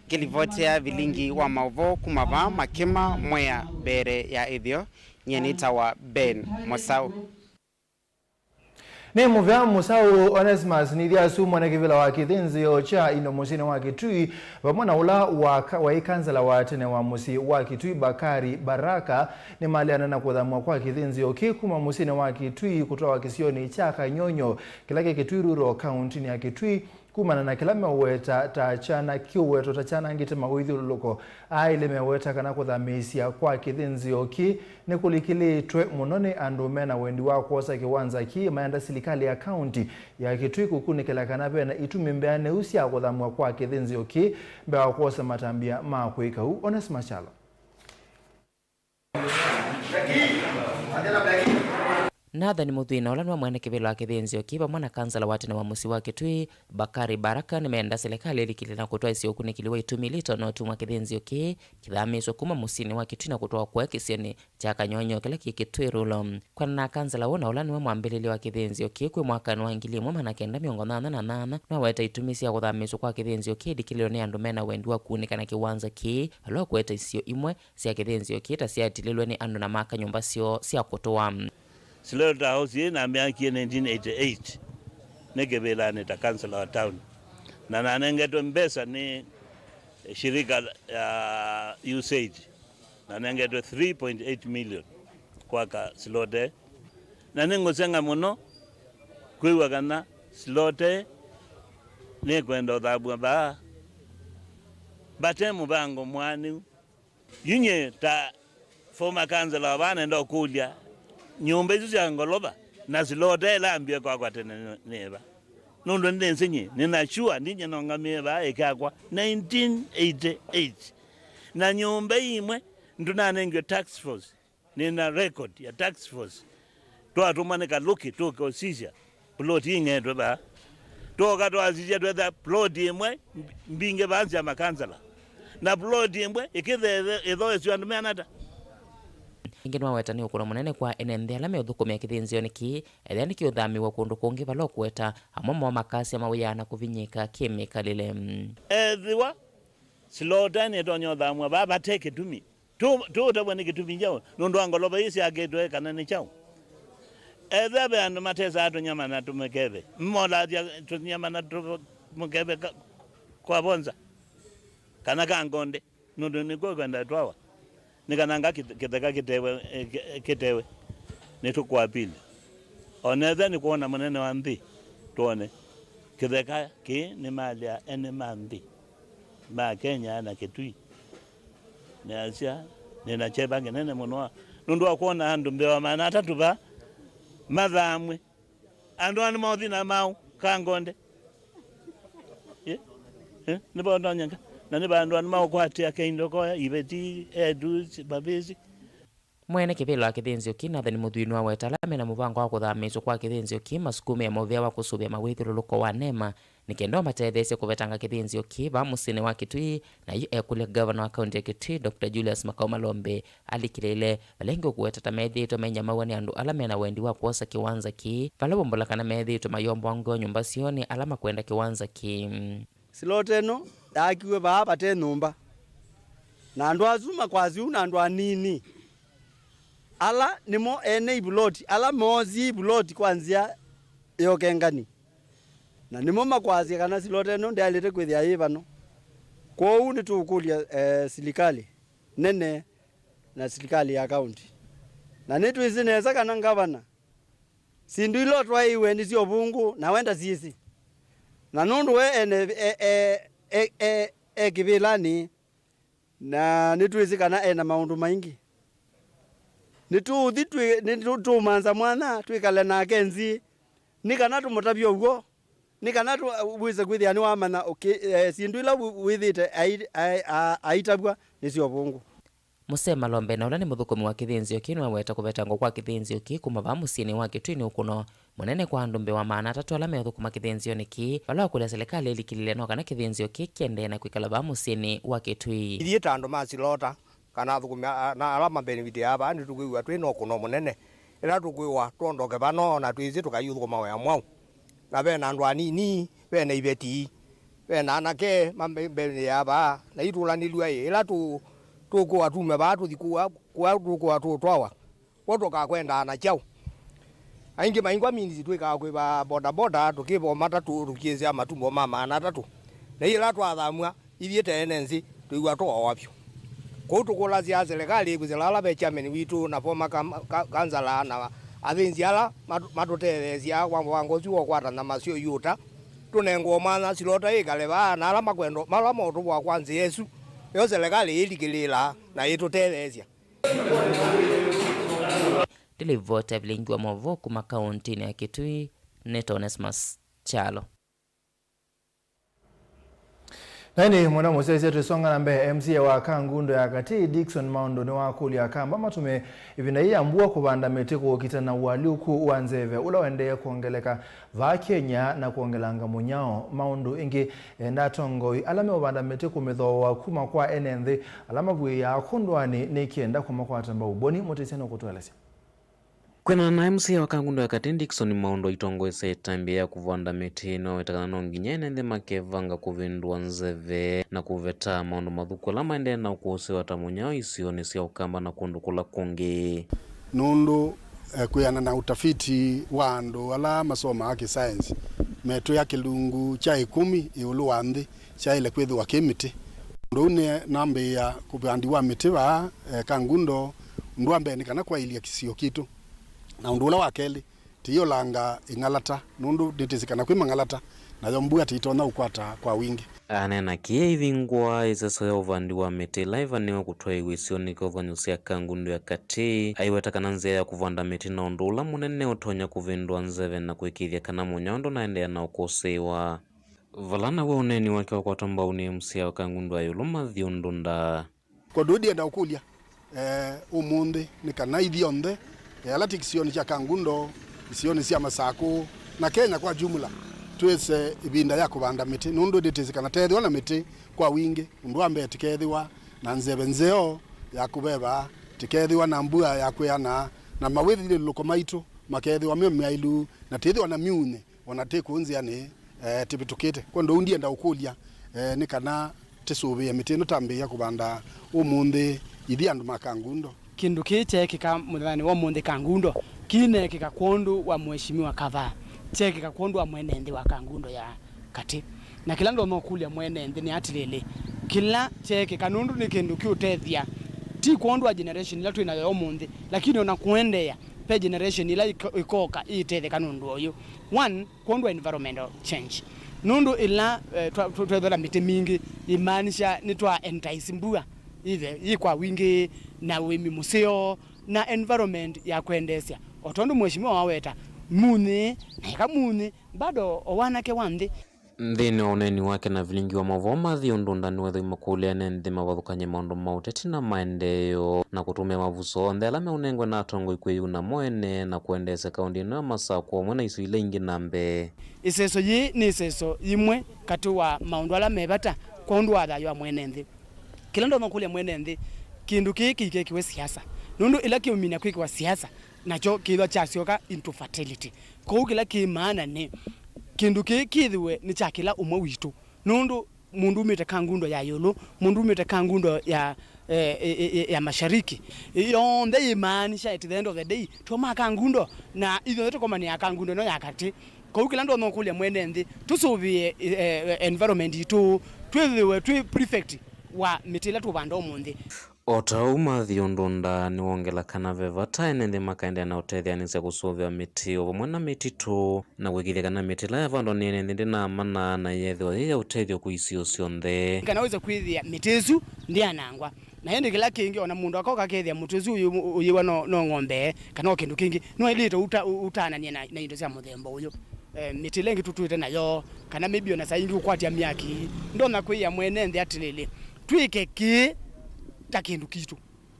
Ngĩlivotea vilingi wa maũvoo kuma vaa Makima, Mwea, mbere ya ĩtheo, nyie nĩtawa Ben Mũsaũ. Nĩ mũvea mũsaũ Onesmus Nithiasu, mwene kĩvĩla wa kĩthĩnzĩo kya indo mũsyĩnĩ wa Kitui, vamwe na ũla wa ka-, waĩ kansela wa tene wa mũsyĩ wa Kitui, Bakari Baraka, nĩmaleana na kũthamw'a kwa kĩthĩnzĩo kĩĩ kuma mũsyĩnĩ wa Kitui kũtwawa kĩsionĩ kya Kanyonyo, kĩla kĩ Kitui Rural, kauntinĩ ya Kitui, kumana na kĩla meũweta ta kyana kĩũwetwa ta kyanangĩte mawĩthyũlũlũko. Aa elĩ meweta kana kũthamĩĩsya kwa kĩthĩnzĩo kĩĩ nĩkũlikĩlĩtwe mũno nĩ andũ mena wendi wa kwosa kĩwanza kĩĩ maenda silikalĩ ya kaunti ya Kitui kũkunĩkĩla kana vena itumi mbeanĩu sya kũthamw'a kwa kĩthĩnzĩo kĩĩ mbee wa kwosa matambya ma kwĩka ũu. Onesmus Kyalo. Nathan Mũthwina, ũla nĩwe mwene kĩvĩla wa kĩthĩnzĩo kĩĩ, vamwe na kansela wa tene wa mũsyĩ wa Kitui, Bakari Baraka, nĩmeenda silikalĩ ĩlikĩlĩle na kũtwaĩsya ũkunĩkĩli wa itumi ila itonya ũtuma kĩthĩnzĩo kĩĩ kĩthamĩĩswe kuma mũsyĩnĩ wa Kitui na kũtwawa kũya kĩsionĩ kya Kanyonyo kĩla kĩ Kitui Rural. Kwĩanana na kansela ũũ, na ũla nĩwe mwambĩlĩlya wa kĩthĩnzĩo kĩĩ kwĩ mwakanĩ wa ngili ĩmwe maana kenda mĩongo nyanya na nyanya, nĩwaweta itumi sya kũthamĩĩswa kwa kĩthĩnzĩo kĩĩ ilikĩlĩlwe nĩ andũ mena wendi wa kũunĩka na kĩwanza kĩĩ, vala ũkũete isio imwe sya kĩthĩnzĩo kĩĩ ta syatilĩlwe nĩ andũ na maka nyũmba syoo sya kũtũa. Slaughterhouse yĩĩ namyakie nineteen eighty-eight nĩ kĩvĩlanĩ ta council wa town, na nanengetwe mbesa nĩ Shirika ya USAID nanengetwe three point eight million kwaka slaughter, na nĩngũseng'a mũno kwĩw'a kana slaughter nĩkwenda ũthamw'a vaa vate mũvango mwaanĩu. Yu nyie ta former councillor wa vaa nenda ũkũlya, nyũmba isu sya ngolova na slaughter ĩla yambie kwakwa tene nĩ ĩva? Nũndũ nĩnĩsĩ nyie, nĩna sure ndinyie nongamie vaa ĩkyakwa nineteen eighty-eight. Na nyũmba ii imwe ndũnanengiwe task force. Nĩna record ya task force. Twatũmwa nĩ Kalũki tũke ũsisya plot ing'etwe vaa. Twoka twasisya twetha plot ĩmwe mbingĩ vaa sya makansala, na plot ĩmwe ĩkĩthethe ĩthoesw'e andũ meana ata. Ĩngĩ nĩwaweta nĩ ũkũno mũnene kwa ene nthĩ ala meũthũkũmĩa kĩthĩnzĩonĩ kĩĩ, ethĩa nĩkĩũthamĩw'a kũndũ kũngĩ vala ũkũweta amwe moo makasya mawĩaa na kũvinyĩĩka kĩ mĩkalĩle. Ethĩwa slaughter nĩtonya ũthamw'a vaa vate kĩtumi, tũ- tũũtavw'a nĩ kĩtumi kyaũ? Nũndũ wa ngolova ii syakĩtwe kana nĩ kyaũ? Ethĩa ve andũ matesaa tũnyama na tũmĩkeve, molathya tũnyama na tũmĩkeve ka- kwa vonza kana ka ngonde, nũndũ nĩkw'o kwenda twawa. Nĩ kana nga kĩth- kĩtheka kĩtewe, eh, kĩ- kĩtewe, nĩtũkũapili. O na ethĩa nĩ kwona mũnene wa nthĩ, twone kĩtheka kĩĩ nĩ mali ya ene ma nthĩ, ma Kenya na Kĩtui. Nĩasya, nĩna kyeva kĩnene mũno nũndũ wa kwona andũ mbee wa maana atatũ vaa mathamw'e. Andũ aa nĩmaũthi na maũ ka ngonde. Ĩ? Ĩ? Nĩvaũtonyeka. Na nĩva andũ aa nĩmaũkwatĩa kĩindo koya, iveti, edu, mavĩsi. Mwene kĩvĩla wa kĩthĩnzĩo kĩĩ, Nathan Mũthui, nĩwaweta ala mena mũvango wa kũthamĩĩsw'a kwa kĩthĩnzĩo kĩĩ masukumĩe mũvea wa kũsũvĩa mawĩthyũlũlũko wa NEMA, nĩ kenda ũmatetheesye kũvetanga kĩthĩnzĩo kĩĩ vaa mũsyĩnĩ wa Kĩtui, na yu ekũlya ngavana wa kaunti ya Kĩtui, Doctor Julius Makau Malombe alikĩlĩĩle vala ĩngĩ ũkũweta ta methĩĩtwe mainyamaw'a nĩ andũ ala mena wendi wa kwosa kĩwanza kĩĩ, vala vombola kana methĩĩtwe mayomboa ngweo nyũmba syoo nĩ ala makwenda kĩwanza kĩĩ. Siloti ĩno yaakiwe vaa vate nyũmba, na andũ asu makwasya ũu na andũ anini ala nĩmo ene ivuloti, ala moosie ivuloti kwa nzĩa ya ũkengani. Na nĩmo makwasya kana siloti ĩno ndyaĩlĩte kwĩthĩa yĩ vano. Kwoou nĩtũũkũlya, eh, silikalĩ nene na silikalĩ ya kaunti. Na nĩtwĩsĩ nesa kana ngavana, syĩndũ ila ũtwaĩiwe nĩ sya ũvũngũ, nawe ndasyĩsĩ. Na nũndũ we ene, e, e, e, e, e kĩvĩlanĩ, na nĩtwĩsĩ kana e na maũndũ maingĩ. Nĩtũũthi twĩ-, nĩtũ-, tũũmanza mwanya twĩkale nake nzĩ, nĩ kana tũmũtavye ũw'o, nĩ kana tũ-, wĩse kwĩthĩa nĩwamanya ũkĩ-, e, syĩndũ ila wĩ-, wĩthĩte ai-, ai-, a-, aitavw'a nĩ sya ũvũngũ. Mũsee Malombe, na ũla nĩ mũthũkũmi wa kĩthĩnzĩo kĩĩ, nĩwaweta kũvetangwa kwa kĩthĩnzĩo kĩĩ kuma vaa mũsyĩnĩ wa Kĩtui nĩ ũkũno mũnene kwa andũ mbee wa maana atatũ ala meũthũkũma kĩthĩnzĩonĩ kĩĩ, vala wakũlya silikalĩ ĩlikĩlĩle no kana kĩthĩnzĩo kĩĩ kĩendee na kwĩkala vaa mũsyĩnĩ wa Kĩtui. Ithyĩ ta andũ ma silota, kana athũkũmi a- na ala mabenefitiaa vaa, nĩtũkwĩw'a twĩ na ũkũno mũnene. Ĩla tũkwĩwa twondoke vano, na twĩsĩ tũkaiũthũkũma wĩa mwaũ? Na ve na andũ anini, ve na iveti, ve na anake mambenefitiaa vaa, na itũlanĩlw'a ĩ, ĩla tũ- tũkũa tume vaa tũthi kũa kũa tũkũa tũtwawa, vo tũkakwendaa na kyaũ? Aingĩ maingwa minzi twĩkaa kwĩva bodaboda, tũkĩva matatũ tũkiĩsya matumbo ma maana atatũ. Na ĩla twathamw'a, ithyĩ ta ene nzĩ, twĩw'a twaoa vyũ. Kwoou tũkũlasya silikalĩ kwĩsĩla ala ve chairman witũ na former ka- ka- kansala na athĩnzi ala mat- matũtetheesya kwa mũvango ũsu wa ũkwata nyama sya ũiũta, tũnengwe mwanya silota ĩkale vaa, na ala makwenda, ala maũtũvũa kwa nzĩa ĩsu, yo silikalĩ ĩlikĩlĩĩla na ĩtũtetheesya. Ndĩlivoti ya vilingi wa maũvoo kuma kaũntĩnĩ ya Kitui, nĩtawa Onesmus Kyalo. Na ĩndĩ mũno mũsyaĩĩsya twĩsonga na mbee, M C A wa Kangundo ya Katĩ, Dickson Maũndũ, nĩwakũlya Akamba matũmĩe ĩvinda yĩĩ ya mbua kũvanda mĩtĩ kũkita na ũalyũku wa nzeve ũla ũendee kwongeleka vaa Kenya na kwongelanga mũnyao. Maũndũ ĩngĩ enda atongoi ala meũvanda mĩtĩ kũmĩthooa kuma kwa ene nthĩ ala mavw'ĩĩaa kũndũ anĩ nĩ kenda kũmakwata mbau. Boni Mũtĩsya nũkũtũelesya. Kwĩanana na M C A wa Kangundo ya Katĩ, Dickson Maũndũ, aitongoesya ĩtambya ya kũvanda mĩtĩ, nĩwaweta kana no nginya ene nthĩ makevanga kũvĩndũa nzeve na kũveta maũndũ mathũku ala maendee na ũkũsĩwa ta mũnyao isionĩ sya Ũkamba na kũndũ kũla kũngĩ. Nũndũ, eh, kwĩana na ũtafiti wa andũ ala masomaa kĩsaenzi, metwĩa kĩlungu kya ĩkũmi ĩũlũ wa nthĩ kyaĩle kwĩthĩwa kĩ mĩtĩ. Ũndũ ũu nĩ nambĩĩa kũvandi wa mĩtĩ vaa, eh, Kangundo, ũndũ wa mbee nĩ kana kwaĩlya kĩsio kitũ. Na ũndũ ũla wa kelĩ, tĩyĩolanga ĩng'alata, nũndũ nĩtĩsĩ kana kwĩ mang'alata, nayo mbua tĩitonya ũkwata kwa wingĩ. Aneena kĩĩ aivingũa ĩseso ya ũvandi wa mĩtĩ ĩla ĩvanĩwe kũtwaĩĩw'a isionĩ kya ũthony'o sya Kangundo ya Katĩ, aiweta kana nzĩa ya kũvanda mĩtĩ na ũndũ ũla mũnene ũtonya kũvĩndũa nzeve na kũĩkĩĩthya kana mũnyao ndũnaendeea na ũkũsĩĩwa. Vala naw'o ũneeni wake wakwatwa mbau nĩ M C A wa Kangundo ya ĩũlũ, Matthew Ndunda. Kwa ũndũ ndienda ũkũlya, eh, ũmũnthĩ nĩ kana ithyonthe, eh, ala twĩ kĩsionĩ kya Kangundo, isionĩ sya Masakũ, na Kenya kwa jumla, twĩse ĩvinda ya kũvanda mĩtĩ, nũndũ nĩtĩsĩ kana teethĩwa na mĩtĩ kwa wingĩ, ũndũ wa mbee tĩkeethĩwa na nzeve nzeo ya kũveva, tĩkeethĩwa na mbua ya kwĩana, na mawĩthyũlũlũko maitũ makeethĩwa me myaĩlu, na tĩthĩwa na myunĩ, o na twĩ kũu nzĩanĩ, eh, tĩvĩtũkĩte. Kwa ũndũ ũu ndienda ũkũlya, eh, nĩ kana tĩsũvĩe mĩtĩ ĩno twambĩĩa kũvanda ũmũnthĩ ithyĩ andũ ma Kangundo. Kĩndũ kĩĩ kyeekĩka mũthenyanĩ wa ũmũnthĩ Kangundo, kĩineekĩka kwondũ wa Mheshimiwa Kavaa, kyeekĩka kwondũ wa mwene nthĩ wa Kangundo ya Katĩ. Na kĩla ndonya ũkũlya mwene nthĩ nĩ atĩlĩlĩ, kĩla kyeekĩka nũndũ nĩ kĩndũ kĩũtethya, ti kwondũ wa generation ĩla twĩ nayo ya ũmũnthĩ, lakini ona kũendeea, ve generation ĩla ĩko-, ĩkoka ĩitetheka nũndũ wa ũyũ. One, kwondũ wa environmental change. Nũndũ ĩla, eh, twa-, twa-, twethela mĩtĩ mingĩ, imaanisha nĩtwa entice mbua ithe yĩ kwa wingĩ na ũĩmi mũseo na environment ya kwendeesya. O tondũ mheshimiwa waweta, munyĩ, na eka munyĩ, bado o wanake wa nthĩ. Nthĩnĩ wa ũneeni wake na vilingi wa maũvoo, Matthew Ndunda nĩwethĩwa makũlya ene nthĩ mavathũkany'e maũndũ ma ũteti na maendeeo na kũtũmĩa mavuso onthe ala meũnengwa na atongoi kwĩyuna mo ene na kũendeesya kaũndĩ ĩno ya Masakũ o ũmwe na isio ila ingĩ na mbee. Ĩseso yĩĩ nĩ ĩseso yĩmwe katĩ wa maũndũ ala me vata kwondũ wa thayũ wa mwene nthĩ. Kĩla ndonya kũlya mwene nthĩ, kĩndũ kĩĩ kĩikekĩwe siasa, nũndũ ĩla kĩũmina kwĩkĩwa siasa, nakyo kĩĩthwa kyasyoka into fertility. Kwoou kĩla kĩ maana nĩ kĩndũ kĩĩ kĩthĩwe nĩ kya kĩla ũmwe witũ, nũndũ mũndũ umĩte Kangundo ya ĩũlũ, mũndũ umĩte Kangundo ya, eh, eh, eh, ya mashariki, yonthe yĩmaanisha at the end of the day, tũma Kangundo, na ithyonthe tũkomanĩa Kangundo ĩno ya katĩ. Kwoou kĩla ndonya ũkũlya mwene nthĩ, tũsũvĩe, eh, eh, environment itũ, twĩthĩwe twĩ prefect wa mĩtĩ ĩla tũvanda ũmũnthĩ. O ta ũu, Matthew Ndunda nĩwongela kana ve vata ene nthĩ makaendeea na ũtetheanĩsya kũsũvĩa mĩtĩ o vamwe na mĩtitũ, na kũĩkĩĩthya kana mĩtĩ ĩla yavandwa nĩ ene nthĩ ndĩnaamana na yeethĩwa yĩ ya ũtethyo kwĩ isio syonthe. Kana wĩse kwĩthĩa mĩtĩ ĩsu ndĩanangwa. Na ĩndĩ kĩla kĩngĩ, ona mũndũ akoka akethĩa mũtĩ ũsu ũyĩ-, ũyĩwa no, no ng'ombe, kana o kĩndũ kĩngĩ, nĩwaĩlĩte ũta-, ũ-, ũtananie na, na indo sya mũthemba ũyũ. Eh, mĩtĩ ĩla ĩngĩ tũtwĩte nayo, kana maybe ona saa ingĩ ũkwatya myaki, ndonya kwĩĩa mwene nthĩ atĩlĩlĩ, twĩke kĩĩ ta kĩndũ kitũ.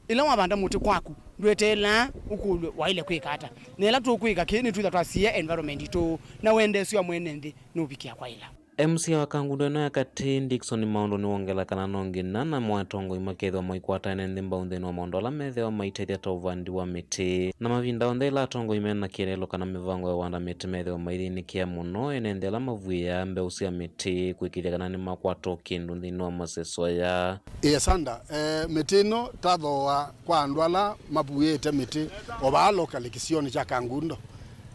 Ĩla wavanda mũtĩ kwaku, ndweteelaa ũkũlw'e waĩle kwĩka ata. Na ĩla tũkwĩka kĩĩ, nĩtwĩtha twasiĩĩa environment itũ na wendeesyo wa mwene nthĩ nũvikĩa kwaĩla. M C A wa Kangundo ĩno ya katĩ, Dickson Maũndũ, nĩwongela kana no nginya namo atongoi makethĩwa maikwata ene nthĩ mbau nthĩnĩ wa maũndũ ala methĩawa maitethya ta ũvandi wa mĩtĩ. Na mavinda onthe ĩla atongoi mena kĩeleelo kana mĩvango ya ũvanda mĩtĩ methĩawa maithĩnĩkĩa mũno ene nthĩ ala mavuĩaa mbeũ sya mĩtĩ kwĩkĩĩthya kana nĩmakwata o kĩndũ nthĩnĩ wa maseso aya. Ĩĩ, Sanda, eh, mĩtĩ ĩno tathooa kwa andũ ala mavuĩĩte mĩtĩ o vaa locally kĩsionĩ kya Kangundo.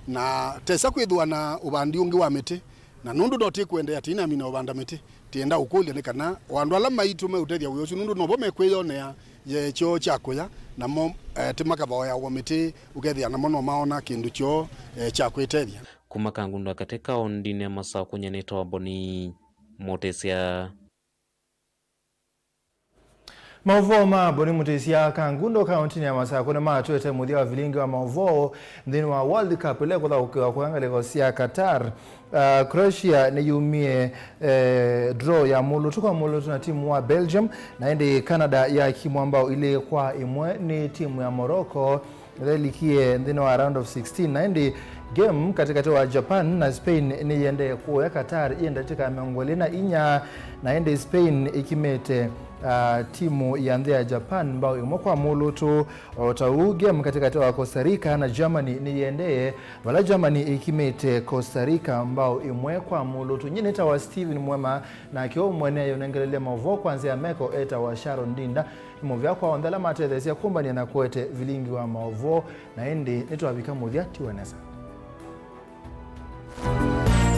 Na tesa kwĩthĩwa na ũvandi ũngĩ wa mĩtĩ, na nũndũ no tĩkũendeea tĩinamina ũvanda mĩtĩ, tĩenda ũkũlya nĩ kana o andũ ala maitũ meũtethya wĩa ũsu, nũndũ novo mekwĩyonea ye kyoo kya kũya, namo, eh, tĩmakavoyawa mĩtĩ, ũkethĩa namo no maona kĩndũ kyoo, eh, kya kwĩtethya. Kuma Kangundo ya katĩ kaũndĩnĩ ya Masakũ, nyie nĩtawa Boni Mũtĩsya. Maũvoo ma Boni Mũtĩsya. Kangundo kaũntĩnĩ ya Masakũ nĩmatwete mũthya wa vilingi wa maũvoo nthĩnĩ wa World Cup ĩla ĩkũthaũkĩwa kũya ngalĩko sya Qatar. Uh, Croatia nĩyumie, eh, draw ya mũlũtũ kwa mũlũtũ na timu wa Belgium, na ĩndĩ Canada yakimwa mbao ilĩ kwa ĩmwe nĩ timu ya Morocco. Ĩla ĩlikie nthĩnĩ wa round of sixteen, na ĩndĩ game katĩkatĩ wa Japan na Spain nĩyĩendee kũya Qatar ĩ ndatĩka mĩongo ĩlĩ na inya, na ĩndĩ Spain ĩkimĩte, ah, timu ya nthĩ ya Japan mbao ĩmwe kwa mũlũtũ. O ta ũu, game katĩkatĩ wa Costa Rica na Germany nĩyĩendee, vala Germany ĩkimĩte Costa Rica mbao ĩmwe kwa mũlũtũ. Nyie nĩtawa Steven Mwema, nake ũmwe nĩayũnengelelya maũvoo kwa nzĩa ya meko etawa Sharon Ndinda. Nĩ mũvea kwa onthe ala matetheesya kũmbany'a na kũete vilingi wa maũvoo, na ĩndĩ nĩtwavika mũthya, tiwe nesa.